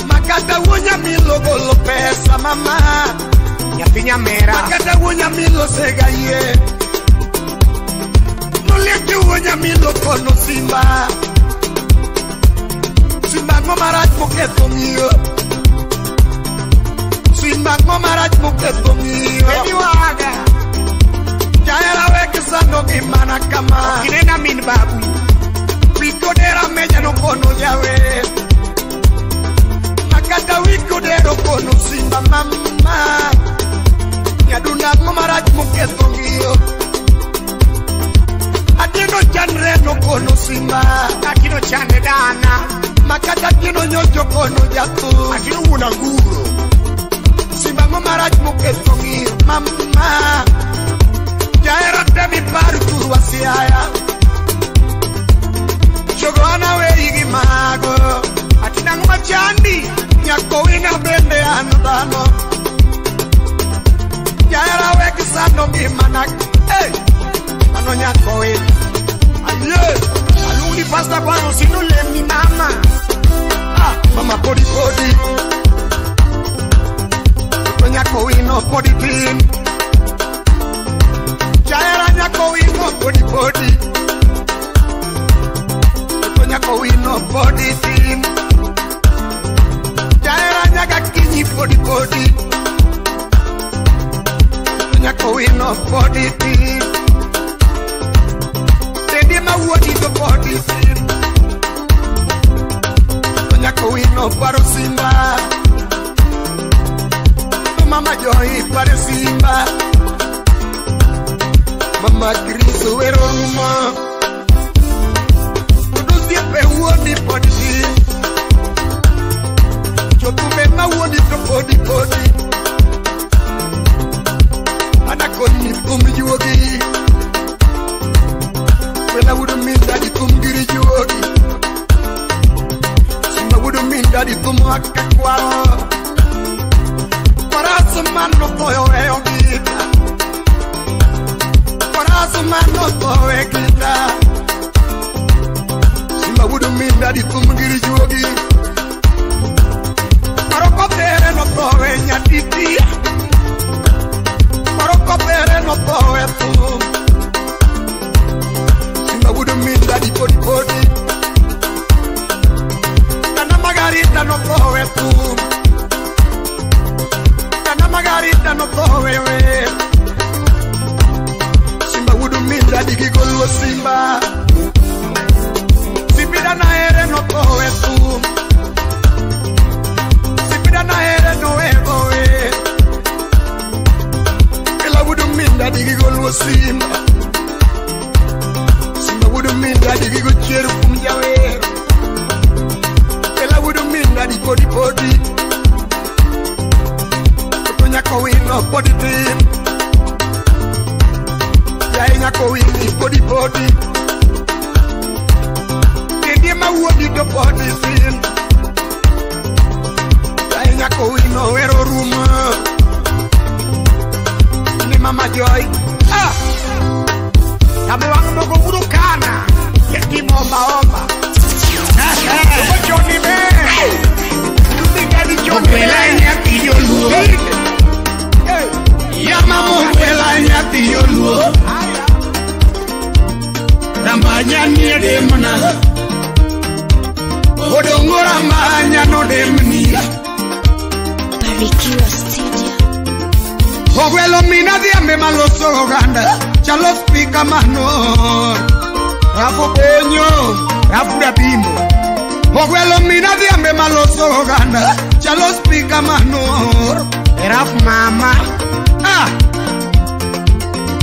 Makata wuo nyamilo golo pesa mama. Nyathi nyamera. Makata wuo nyamilo osega yie. Nolieki wuo nyamilo kono simba. Simba ang'o marach moketho ng'iyo. Simba ang'o marach moketho ng'iyo. Baby waga. Jahera wek sando ngimana kama. Okinena min babu. Wikodera meja nokono jawer. Makata wikodero kono simba mama. Nyadunda ang'o marach moketho ng'iyo. Atieno chandre nokono simba. Atino chande dana. Makata atieno nyocho kono jathum. Atino wuon anguro. Simba ang'o marach moketho ng'iyo mama. Jahera temi par thurwa Siaya. Chogo an aweri gi mago. Atino ang'o machandi. Nyako wina bende an dhano. Jahera wek sando ngimana. Hey! Mano nyako wina. Aye! Aluni pasta kwano sino lemni mama. Ah, mama podi podi. To nyako wino podi tin. Jahera nyako wino podi podi. To nyako wino podi tin. Jahera nyaka kinyi podi podi. To nyako wino podi tin. Tendi mawuodi to podi tin. To nyako wino paro simba. To mama joy paro simba. Mama Kristo wero rumo. Odosiepe wuoni podi tin. Jothumbe mawuoni to podi podi. Anakoni thum juogi. Wela wuod min dadi thum giri juogi. Simba wuod min dadi thum aka kwaro. Faras manothoyo weyo gita. Faras manotho we gita. Simba wuod min dadi thum giri juogi. Paro kotere notho we Margarita no kowe tu. Dana Margarita no kowe we. Simba wudu minda digi golo simba. Sipida na ere no kowe tu. Sipida na ere no ego we. Kela wudu minda digi golo simba. Simba wudu minda digi go cheru kumjawe. Kela wudu minda di podi podi. Tonya kowino podi tim. Yainya kowini podi podi. Kendi mawodi do podi sin. Yainya kowino ero ruma. Ni mama joy. Ah! Tabe wangu moko burukana. Yeki momba omba. Johnny be. Ogwela nyathi joluo. Yama mogwela nyathi joluo. Rambanya nie demna. Odongo rambanya no demni. Barikiwa Studio. Ogwelo mina dhiambe maloso oganda. Chalo spika mano. Rafu bonyo. Rafu dabimbo. Ogwelo mina dhiambe maloso oganda. Chalo spika mano. Rafu mama. Ah!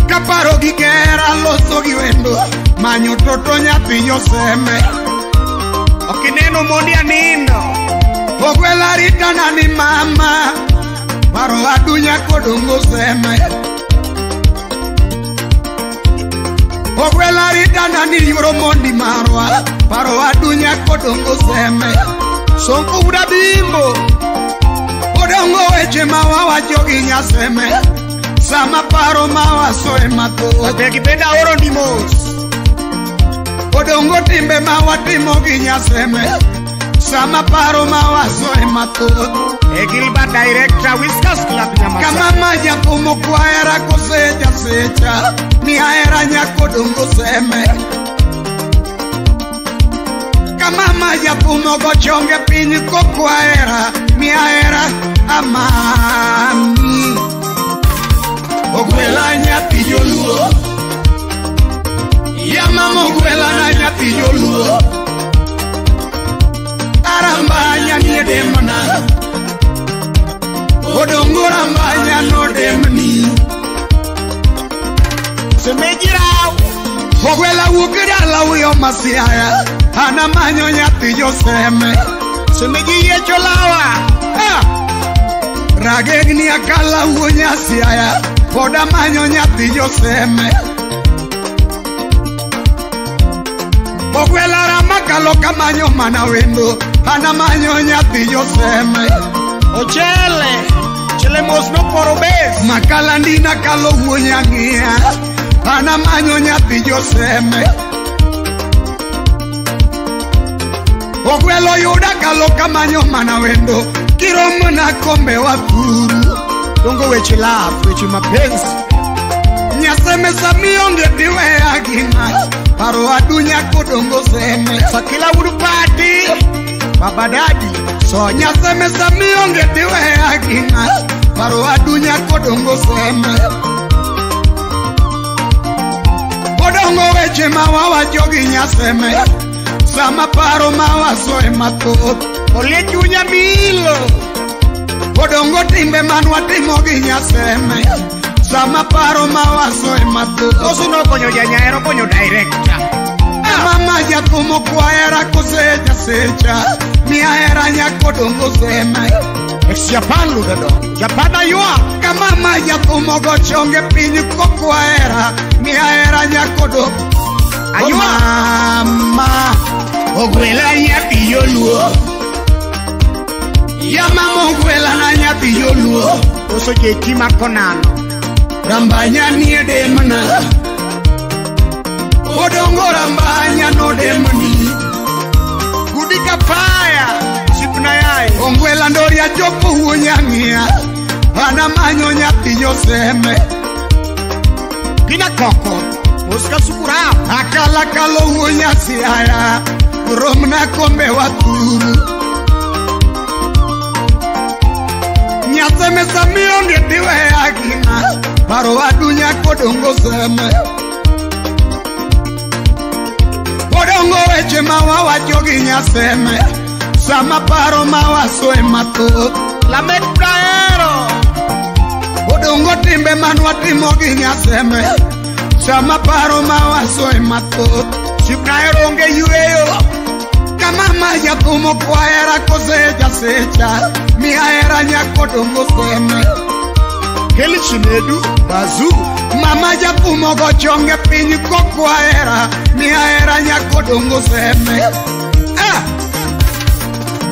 Kaparo gi kera loso gi wendo. Manyo toto nyathi yoseme. Okineno mondi anindo. Ogwela ritana ni mama. Paro adunya kodongo seme. Ogwela ritana ni yoro mondi marwa. Paro adunya kodongo seme. Sonko uda bimbo. Odongo weche mawawacho gi nyaseme. Sama paro mawaso ema thoth. Begi benda oro ni mos. Odongo timbe mawatimo gi nyaseme. Sama paro mawaso ema thoth. Egilba director Whiskas Club Nyamasa. Kama majapumo kwahera kosecha secha. Ni ahera nyakodongo seme. Kama majapumo gochonge piny kokwahera. Ni ahera amami. Ogwela nyathi joluo. Yama mogwela na nyathi joluo. Arambanya nie demna. Odongo rambanya no demni. Semejirao. Ogwela wuok dala uyo masiaya. Ana manyo nyathi joseme. Semeji yiecho lawa. Ah! Ragegni akala wuo nyasiaya. Pod amanyo nyathi joseme. Ogwela ramakalo kamanyo mana wendo. Ana manyo nyathi joseme. Ochele. Chele mos no poro bes. Makala ndina kalo wuo nyang'ia. Ana manyo nyathi joseme. Ogwelo yuda kalo kamanyo mana wendo. Kiromo na kombe wa kuru. Dongo weche love, weche mapenzi. Nyaseme samionge diweya gi ng'at. Paro adunya kodongo seme. Sakila wudu party. Baba daddy. So nyaseme samionge diweya gi ng'at. Paro adunya kodongo seme. Odongo weche mawawacho gi nyaseme. Sama paro mawaso ema thoth. Olie chunya milo. Odongo timbe manwatimo gi nyaseme. Sama paro mawaso ema thoth. Koso nokonyo janyaero konyo director. Mama japumo kwahera kosecha secha. Mi ahera nyakodongo seme. Ex Japan ludedo. Japan aywa. Kama mama japumo gochonge piny kokwahera. Mi ahera nyakodongo. Aywa. Mama. Ogwela nyathi joluo. Yama mogwela na nyathi joluo. Koso jeki makonano. Rambanya nie demna. Odongo rambanya no demni. Gudika fire. Sipna yai. Ongwela ndoria chopo wuo nyang'ia. Ana manyo nyathi joseme. Gina koko. Mosca sukura. Akala kalo wuo nyasiaya. Romna kombe wa kuru. tiweya gi ng'a paro adunya kodongo seme Odongo weche ma wawacho gi nyaseme sama paro ma wasoe mathoth Lamek Praero Odongo timbe manwatimo gi nyaseme sama paro ma wasoe mathoth Sipraero onge yweyo Kama mama jathum okwahera kosecha secha mihahera nyakodongo seme Kel Chinedu Bazu Mama jathum ogo chonge piny kokwahera mihahera nyakodongo seme Ah!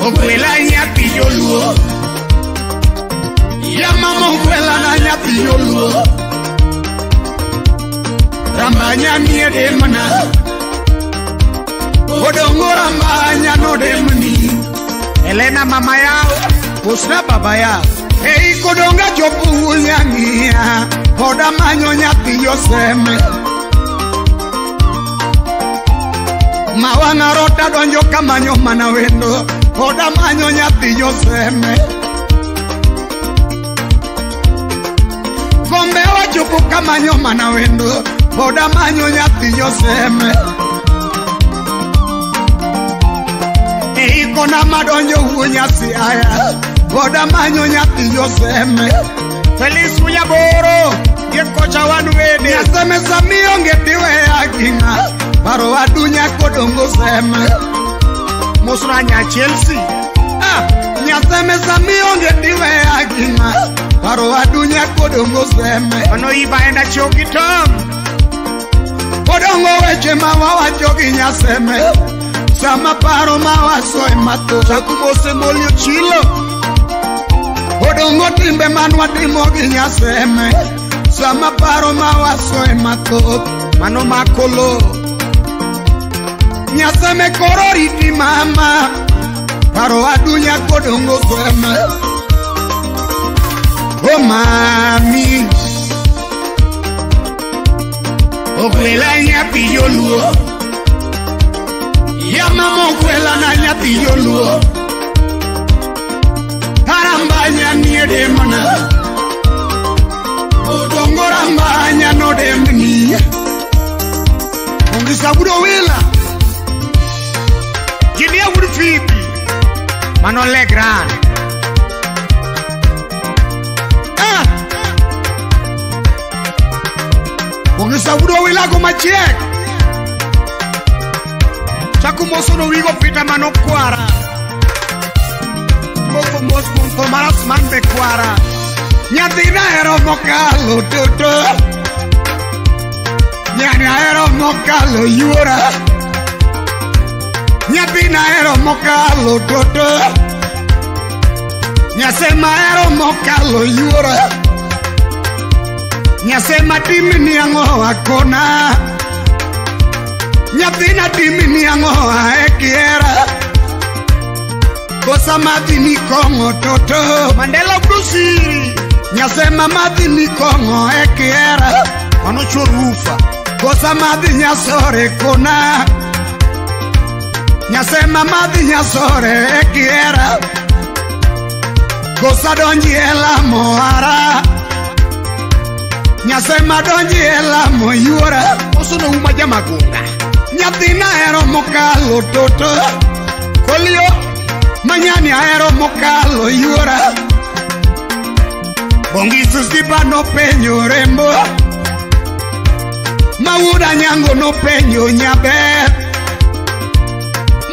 Ogwela nyathi joluo Ya mama ogwela na nyathi joluo Rambanya miedemna Odongo rambanya nodemni Elena mama yao Usna baba yao Ei kodonga chopu nyangia Oda manyo nyathi joseme Mawanga rota donjo kamanyo mana wendo Oda manyo nyathi joseme Kombe wachopo kamanyo mana wendo Oda manyo nyathi joseme Ei kona madonjo wuo nyasi aya Oda manyo nyathi joseme Feliz Uyaboro Ye kocha wan wede Nyaseme sami onge tiweya gi ng'a Paro adunya kodongo seme Mosra nya Chelsea Ah! Nyaseme sami onge tiweya gi ng'a Paro adunya kodongo seme Ono iba enda choki tom Odongo weche ma wawacho gi nyaseme Sama paro ma wasoe mathoth Chakumose molio chilo Odongo timbe manwatimo gi nyaseme Sama paro ma wasoe mathoth Mano makolo Nyaseme koro riti mama Paro adunya kodongo seme Oh mami Ogwela nyathi joluo Ya mama ogwela na nyathi joluo Karambanya niedemna Odongo rambanya nodemni Ongisa budo wila Ginia Woodfield Mano Legrand Ah! Ongisa budo wila go machiek Chakumoso no wigo pita mano kwara Moko mos punto maras man be kwara Nyathina hero mokalo toto Nyani ahero mokalo yuora Nyathina ahero mokalo toto Nyasema ahero mokalo yuora Nyasema timni ang'o akona Nyathina timni ang'o aekiera Kosa madhi ni kong'o toto Mandela Brusiri Nyasema madhi ni kong'o ekiera Mano chorufa Kosa madhi nyasore kona Nyasema madhi nyasore ekiera Kosa donji e lamo ara Nyasema donji e lamo yuora Osono uma jamagunga Nyathina ahero mokalo toto Kolio Manyani ahero mokalo yuora Bongisu siba nopenjo rembo Mawuda nyango nopenjo nyaber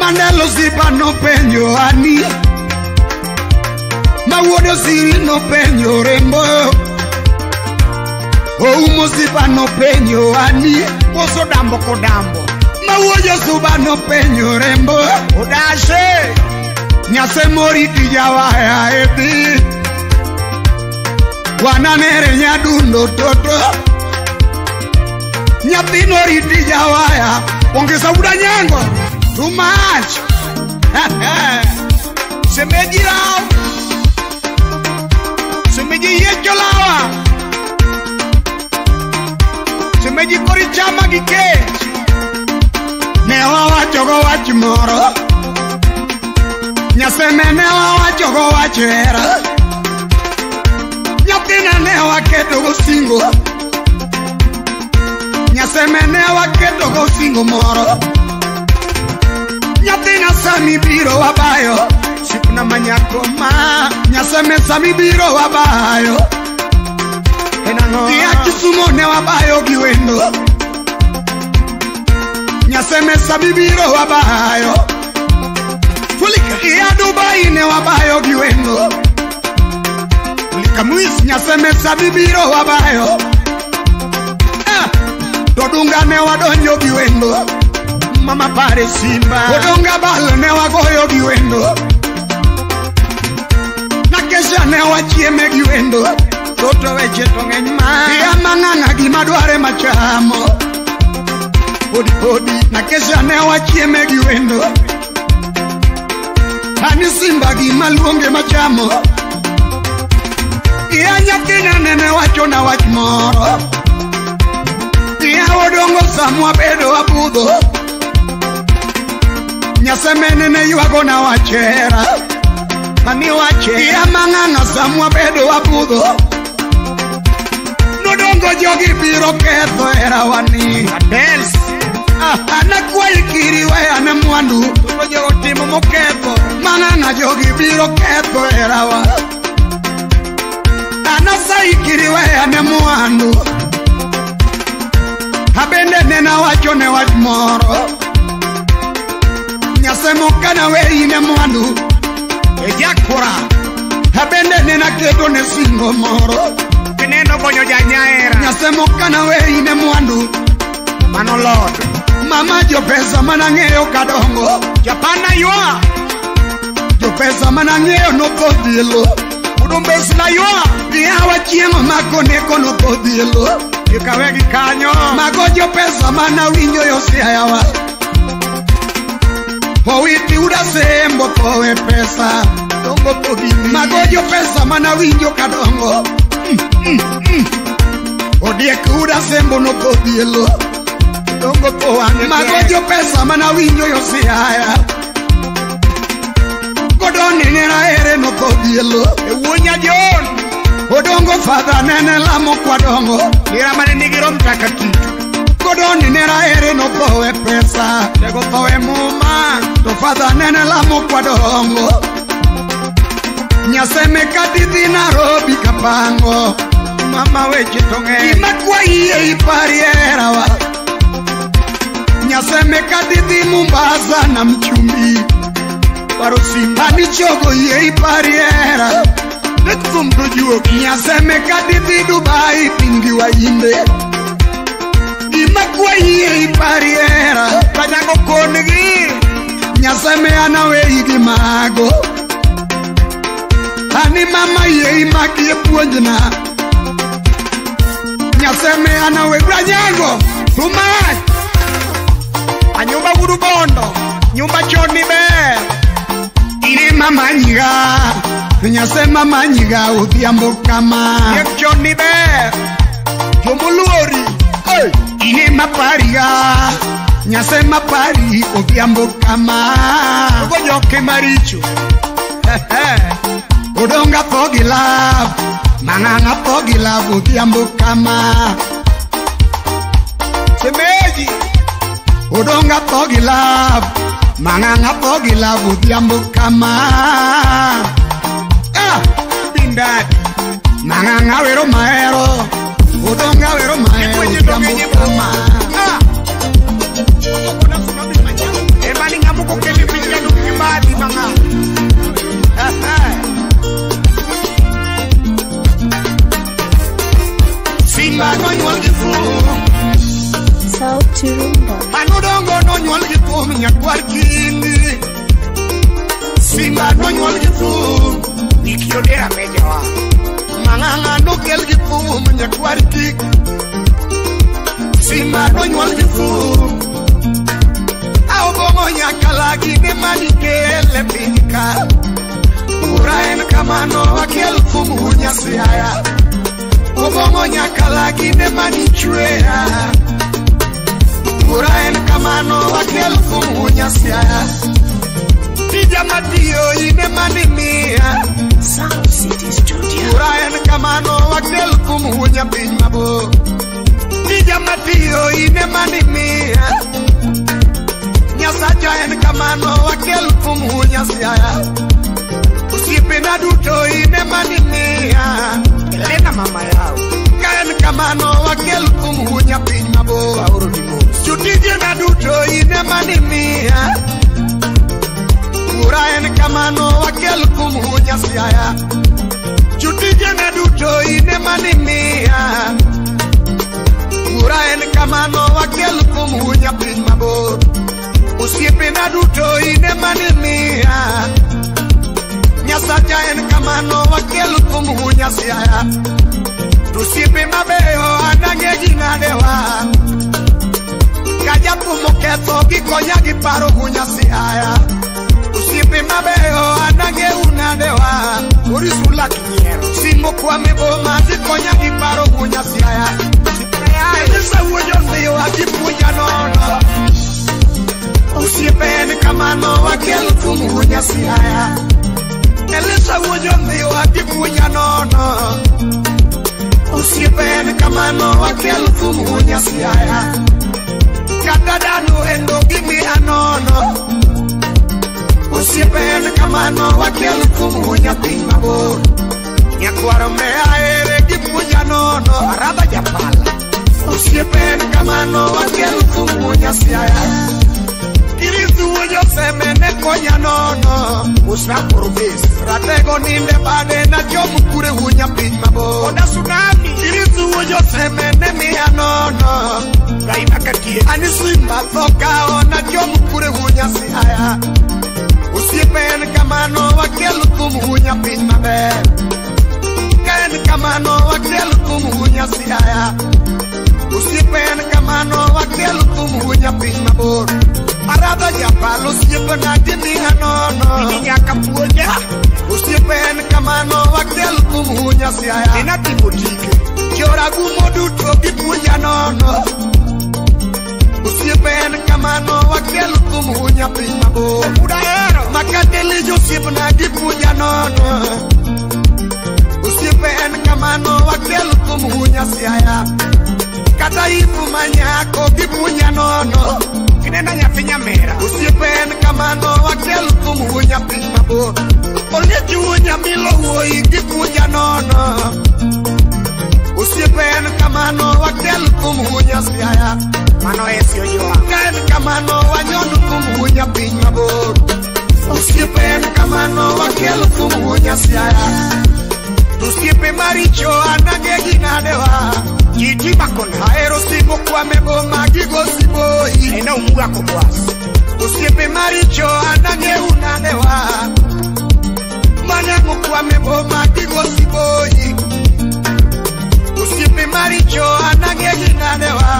Mandelo siba nopenjo ani Mawudo siri nopenjo rembo Oumo siba nopenjo ani Moso dambo kodambo Mawuojo suba nopenjo rembo Odashe Nyasemo riti jawaya ebi Wananere nyadundo toto Nyathino riti jawaya Ongeza uda nyango Too much Semeji lao Semeji yecho lawa Semeji kori chama gike Ne wawachogo wach moro Nyaseme ne wawachogo wach hera Nyathina ne waketo gosingo. Nyaseme ne waketo gosingo moro. Nyathina sami biro wabayo. Sipna manyako ma. Nyaseme sami biro wabayo. Enang'o? Ya Kisumo ne wabayo gi wendo. Nyaseme sami biro wabayo. Ya Dubai ne wabayo gi wendo. Kamwis nyaseme sami biro wabayo. Todunga ne wadonjo gi wendo. Mama pare Simba. Odonga bal ne wagoyo gi wendo. Nakesha ne wachieme gi wendo. Toto weche to ng'eny ma. Ya mang'ang'a gima dware machamo. Podi podi. Nakesha ne wachieme gi wendo. Ani Simba gima luonge machamo. Ya nyathina nene wacho na wach moro. Ya odongo samwa bedo abudho. Nyaseme nene ywago na wachera. Ani wache. Ya mang'ang'a samwa bedo abudho. Nodongo jogi biro ketho herawani. Adels. Anakwayi kiri weya ne mwandu. Toto jogo timo moketho. Mang'ang'a jogi biro ketho herawa. Anasayi kiri weya ne mwandu. Abende nena wacho ne wach moro. Nyasemo kana weyi ne mwandu. E jakura. Abende nena keto ne singo moro. Kineno gonyo janyaera. Nyasemo kana weyi ne mwandu. Mano lord. Mama jopesa manang'eyo kadongo. Japana ywa. Jopesa manang'eyo nopodhielo. Udumbes na ywa. Yawa chiemo makoneko nopodhielo. Kikawegi kanyo. Mago jopesa manawinjo yosiayawa. Owiti uda sembo thoe pesa. Dongo pogini. Mago jopesa manawinjo kadongo. Odiek uda sembo nopodhielo. Dongo powane. Mago jopesa manawinjo yosiaya. Godoni nera ere nopodhielo. E wuonya John. Odongo fadha nene lamo kwadongo. Nira mane nigi Roho Mtakatifu. Godoni nera ere nothoe pesa. Tego thoe muma. To fadha nene lamo kwadongo. Nyaseme kadidhi Nairobi kapango. Mama weche to ng'eny. Gima kwayi ipari herawa. Nyaseme kadidhi Mombasa na Mchumbi. Paro Simba. Anichogo yie ipari hera. Nek thum to juogi. Nyaseme kadidhi Dubai pingi wainde. Gima kwayi ipari hera. Kanyago kongi. Nyaseme anaweyi gi mago. Ani mama yie imaki e puonjna. Nyaseme anawe Branyago. Tumach. Anyumba guru bondo. Nyumba chon ni ber. Ine mama nyiga. Nyasema manyiga odhiambo kama. Yek chon ni ber. Jomoluori. Hey. Ine mapariga. Nyasema pari odhiambo kama. Ogo nyoke maricho. Odonga tho gi love. Mang'ang'a tho gi love odhiambo kama. Semeji. Odonga tho gi love. Mang'ang'a tho gi love odhiambo kama. Ah, Bindadi. Mang'ang'a wero mahero. Odonga wero mahero odhiambo kama. Ah. Emani ng'amuko kele pinjanu kibadi mang'a. Simba nonyuol gi thum. Sauti Rumba. Anodongo nonyuol gi thum nyakwar kingi. Simba nonyuol gi thum. Ikiodera mejoa. Mang'ang'a nokel gi thum nyakwar tik. Simba nonyuol gi thum. Aobong'o nyakalagi ne manikele piny ka. Ura en kamano akel thum Nyasiaya. Obong'o nyakalagi ne manichweya. Ura en kamano akel thum Nyasiaya. Tija matiyo ine manimiya. Sound City Studio. Ura en kamano Siaya. Osiepena duto ine manimiya. Elena mama yao. Ka en kamano wakel thum hunya piny mabor. Aoro ni mos. Jotijena duto ine manimiya. Wuora en kamano wakel thum hunya Siaya. Jotijena duto ine manimiya. Wuora en kamano wakel thum hunya piny mabor. Osiepena duto ine manimiya. Nyasacha en kamano wakel thum hunya Siaya. To osiepe mabeyo anang'e gi nadewa. Ka jathum oketho gikonya gi paro hunya Siaya. Osiepe mabeyo anang'e unadewa. Boris Ulak nyiero. Simo kwame boma gikonya gi paro hunya Siaya. Elisa wuoyo ndhiwa gipuonja nono. Osiepe en kamano wakel thum hunya Siaya. Elisa wuoyo ndhiwa gipuonja nono. Osiepe en kamano wakel thum hunya Siaya. Kata dhano endo gimiya nono. Osiepe en kamano wakel thum hunya piny mabor. Nyakwaro meya ere gipuonja nono. Araba japala. Osiepe en kamano wakel thum hunya Siaya. Kirisu wuoyo seme ne konya nono. Usra Porobes. Ratego ninde bade nachom kure hunya piny mabor. Oda tsunami. Kirisu wuoyo seme ne miya nono. Raima katie. Ani simba thoka nachom kure hunya Siaya. Osiepe en kamano wakel thum hunya piny maber. Ka en kamano wakel thum hunya Siaya. Osiepe en kamano wakel thum hunya piny mabor. Aradha japalo osiepena gimiya nono. Ini nyaka puonja. Osiepe en kamano wakel thum hunya Siaya. Nena timo tike. Joragumo duto gipuonja nono. Osiepe en kamano wakel thum hunya piny mabor. Udahero. Makateli josiepna gipuonja nono. Osiepe en kamano wakel thum hunya Siaya. Kata ifu manyako gipuonja nono. Kinena nyathi nyamera. Osiepe en kamano wakel thum hunya piny mabor. Oliech wuonya milo wuoyi gipuonja nono. Osiepe en kamano wakel thum hunya Siaya. Mano esio joa. Ka en kamano wanyon thum hunya piny mabor. Osiepe en kamano wakel thum hunya Siaya. Osiepe maricho anang'e gi nadewa. Jiji makona. Ahero simo kwame boma gigo siboi. Ena umuga kobwas. Osiepe maricho anang'e unadewa. Manyango kwame boma gigo siboi. Osiepe maricho anang'e gi nadewa.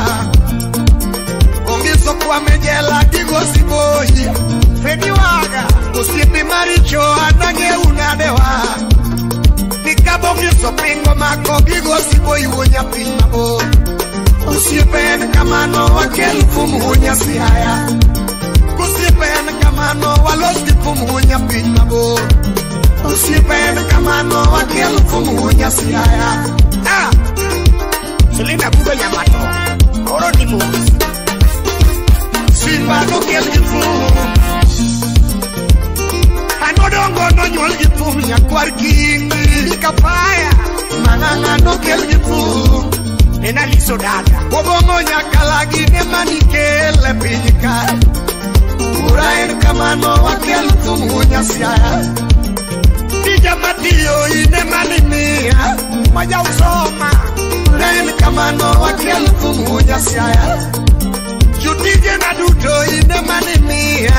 Ongiso kwame jela gigo siboi. Fredi waga. Osiepe maricho anang'e unadewa. Nikabongiso pingo mako gigo siboi hunya piny mabor. Osiepe en kamano wakel thum hunya Siaya. Osiepe en kamano walos gi thum hunya piny mabor. Osiepe en kamano wakel thum hunya Siaya. Ah! Selina buga nyamato. Oro ni mos. Simba nokel gi thum. Anodongo nonyuol gi thum nyakwar kingi. Kapaya. Mang'ang'a nokel gi thum. Nena liso dada. Obong'o nyakalagi ne manikele piny ka. Wuora en kamano wakel thum hunya Siaya. Tija matiyo ine manimiya. Maja usoma. Wuora en kamano wakel thum hunya Siaya. Jotijena duto ine manimiya.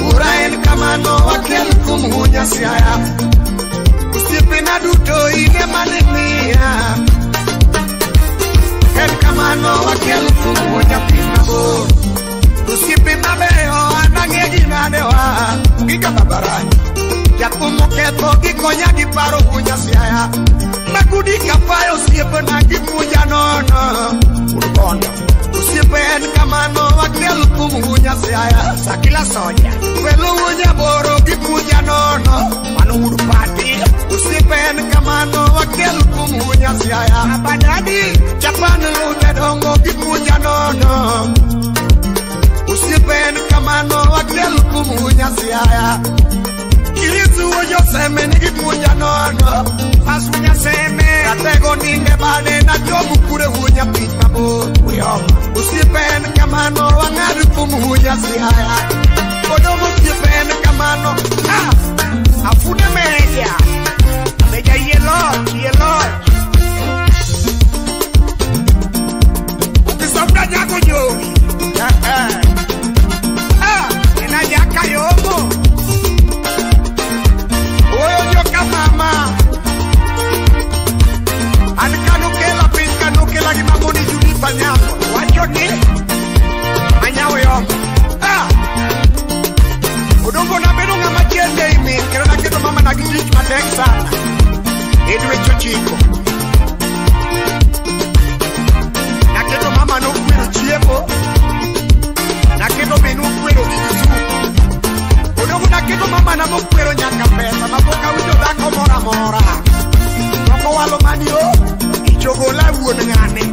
Wuora en kamano wakel thum hunya Siaya. Osiepena duto ine manimiya. En kamano wakel thum hunya piny mabor. Osiepe mabeyo anang'e gi nadewa. Giga babarani. Jathum oketho gikonya gi paro hunya Siaya. Makudi kapayo osiepena gipuonja nono. Urbondo. Osiepe en kamano wakel thum hunya Siaya. Sakila soja. Welo wuonya boro gipuonja nono. Mano wuod pati. Osiepe en kamano wakel thum hunya Siaya. Abadadi. Japan lude dongo gipuonja nono. Osiepe en kamano wakel thum hunya Siaya. Siaya. Kilizu ojo seme nigi puonja nono. Asunya seme. Ratego ninde bade na jomu kure hunya piny mabor. Osiepe en kamano wang'ad thum hunya Siaya. Odongo osiepe en kamano. Ah, afune meja. Meja yelo, yelo. Ukisafuna nyako jowi. Ah, ena nyaka yomo. Oyo joka mama. An kanukela piny kanukela gi mamoni Judith Anyango. Wacho ni anyawo yomo. Ah! Odongo nabedo ng'ama chende ei min kendo naketo mama na gi tich matek sana. E dweche ochiko. Naketo mama nokwero chiemo. Naketo be nokwero gi supu. Odongo naketo mama na mokwero nyaka pesa mapok awinjo dhako moro amora. Moko walo mani o ichogola wuon ng'ane.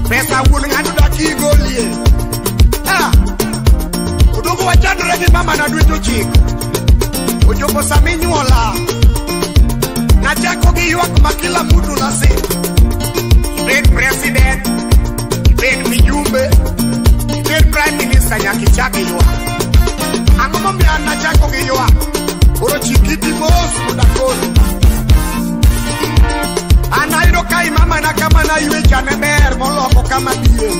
Pesa wuon ng'ano dak igolie. Ah! Odongo wachandore gi mama na dweche ochiko. Ochopo sama inyuola. Nachako gi ywak ma kila mtu lasima. Ibed president, ibed mijumbe, ibed prime minister nyaka ichak ywak. Ang'o momiyo an nachako gi ywak? Koro chik iti mos mondo akoni. An ayudo ka i mama na kama naywe cha ne ber moloko kama bire.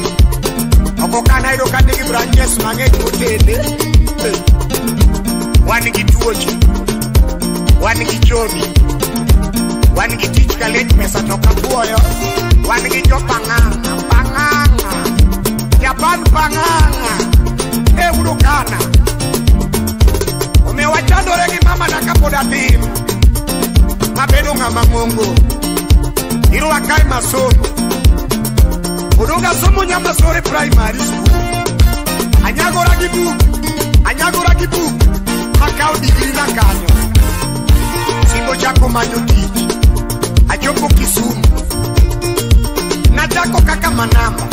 Oko ka nayudo ka nigi branches mang'eny motene. Wan gi tuoche, wan gi chomi, wan gi tich kalech pesa to kapuoyo, wan gi jopang'ang'a, pang'ang'a, Japan pang'ang'a, e Urukana. Omiyo wachandore gi mama na kapod atin. Mabedo ng'ama ng'ongo. Irwaka e masomo. Odongo asomo Nyamasore Primary School. Anyagora gi buk, anyagora gi buk. Makawo digri na kanyo. Simbo chako manyo tich. Achopo Kisumu. Nachako kaka manamba.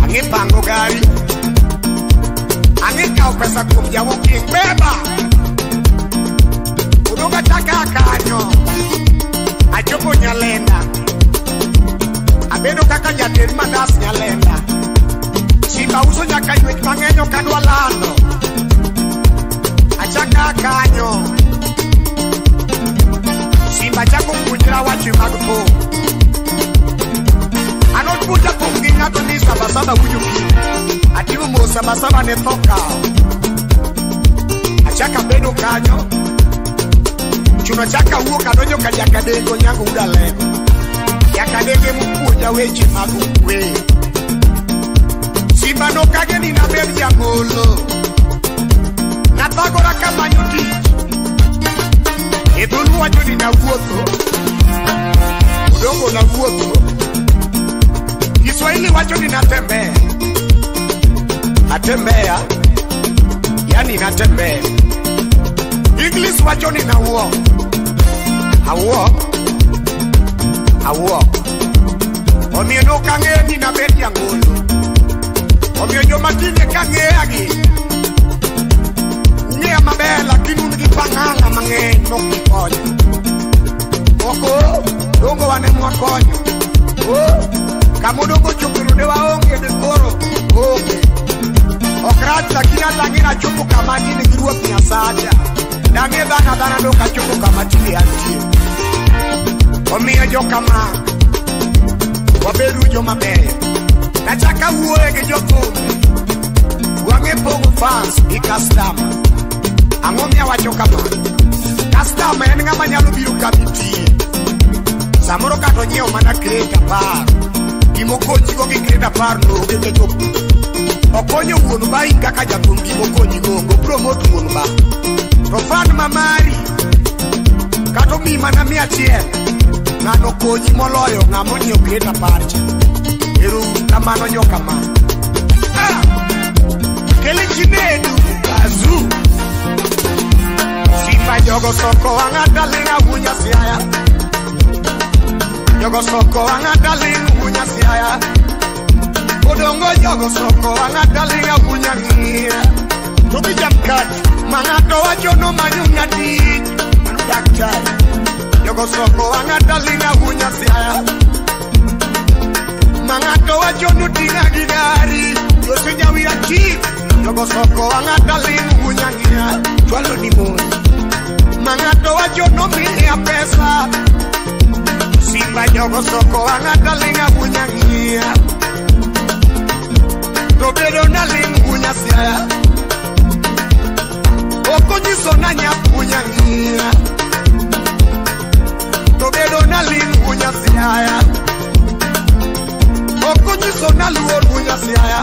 Ang'e pango gari. Ang'e kawo pesa kuom jawoking beba. Odongo achaka kanyo. Achopo Nyalenda. Abedo kaka jater mandas Nyalenda. Simba uso nyaka ywech mang'eny ok adwa lando. Achaka kanyo. Simba chako puonjra weche mag thum. An opuonja thum gi ng'ato ni sabasaba winjo kiny. Atimo mos sabasaba ne tho kawo. Achaka bedo kanyo. Chuno chaka wuok adonjo ka Jakadeko Nyango Udalego. Jakadeko emopuonja weche mag wer. Simba nokage ni nabed jangolo. Nathagora kamanyo tich. E dholuo wacho ni nawuotho. Odongo nawuotho. Kiswahili wacho ni natembea. Atembea, yani natembea. English wacho ni na walk. I walk. I walk. Omiyo nok ang'eyo ni nabed jangolo. Omiyo joma tinde kang'eyagi ung'eya maber lakini un gi pang'ang'a mang'eny mok gikonyo. Moko dongo wan ema wakonyo. Oh, kama odongo chopero de waonge de koro onge. Ok rach lakini hata ang'e nachopo kama tinde gi Ruoth Nyasacha. Dang'e dhano adhana dok achopo kama tinde antie. Omiyo jokama wabedu joma beyo. Nachaka wuoye gi jothum. Wang'e pogo fans gi customer. Ang'o miyo awacho kamano? Customer en ng'ama nyalo biro kama itiye. Samoro kata onyiewo mana crate 10. Gimokonyigo gi crate 10 no onge kecho. Okonyo wuon ba in kaka jathum gimokonyigo onge. Opromote wuon ba. To fan ma mari kata omiyi mana 100 ng'ano konyi moloyo ng'ama onyiewo crate 10 cha. Ero uru kamano jokama. Ah! Kele Chinedu Azu. Simba jogo soko ang'ata ling' awunya Siaya. Jogo soko ang'ata ling' wunya Siaya. Odongo jogo soko ang'ata ling' awunya ng'iya. Tobi jamkat Mangato wacho no manyuna tich Mano daktari Jogo soko angata linga hunya siaya Mangato wacho no tinga gi gari Jose nyawira chief Jogo soko angata linga hunya ngia Chwalo ni moni Mangato wacho no miya pesa Simba jogo soko angata linga hunya ngia Robedo na ling hunya siaya Okonyiso na nyapunya ngia Robedo na ling hunya siaya Okonyiso na luor hunya siaya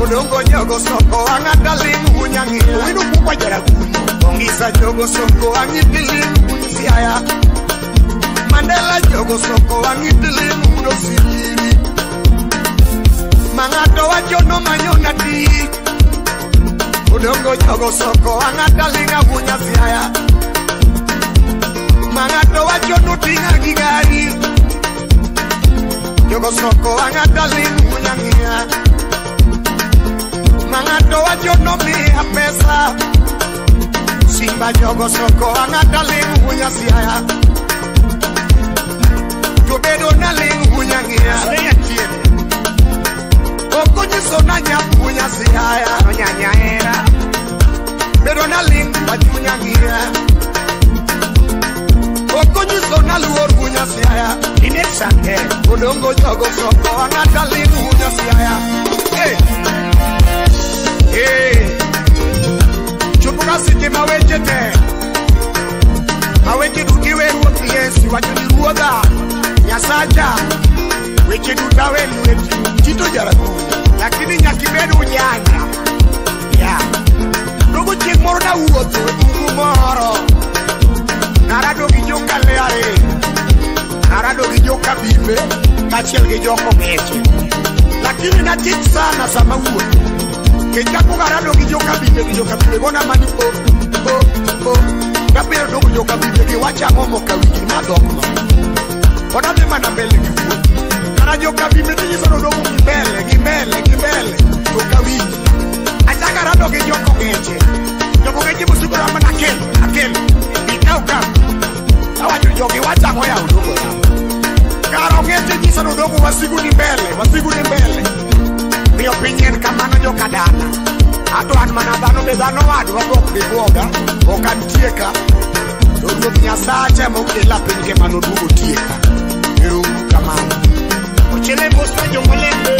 Odongo jogo soko angata ling hunya ngia Winu kukwa jaraguno Ongisa jogo soko angiti ling hunya siaya Mandela jogo soko angiti ling huno siri Mangato wacho no manyona tich Odongo jogo soko angata linga hunya siaya Mangato wacho no tinga gi gari Jogo soko angata ling hunya ngia Mangato wacho no miya pesa Simba jogo soko angata ling hunya siaya To bedo na ling hunya ngia Okonyiso na nyapunya siaya Onyanyaera Bedo na ling wachunya ngia Okonyiso na luor hunya siaya Inet sanke Odongo jogo soko angata ling hunya siaya Hey Hey Chupuka siti maweche te Maweche dutiwe ruoth Yesu wacho ni ruodha Nyasacha Weche dutawe lweti Tito jaragu Lakini nyakibed ujanja Ya Dogo chieng' moro nawuotho e bungu moro Narado gi joka Leare Narado gi joka Bimbe Kaachiel gi joko Ng'eche Lakini natich sana sama wuotho Kech kakuongo arado gi joka Bimbe gi joka Bimbe gona mani o o o Kapenjo dogo joka Bimbe gi wach ang'o mokawinji ma dhok no Pod adhi mana mbele gi wuoth Kara joka Bimbe tinyiso ni odongo gi mbele gi mbele gi mbele to ok awinji Achako arado gi joko Ng'eche Joko Ng'eche bosiko mana akel akel ikaw ka Awacho ni jogi wach ang'o yawa odongo yawa Kara ong'eche nyiso ni odongo wasigu ni mbele wasigu ni mbele Miyo piny en kamano joka dala Ato an mana dhano be dhano wadwa be ok gibuoga ok antie ka To Ruoth Nyasacha mokela piny ke mano duogo tieka Ero uru kamano Ochele mosta jongolembe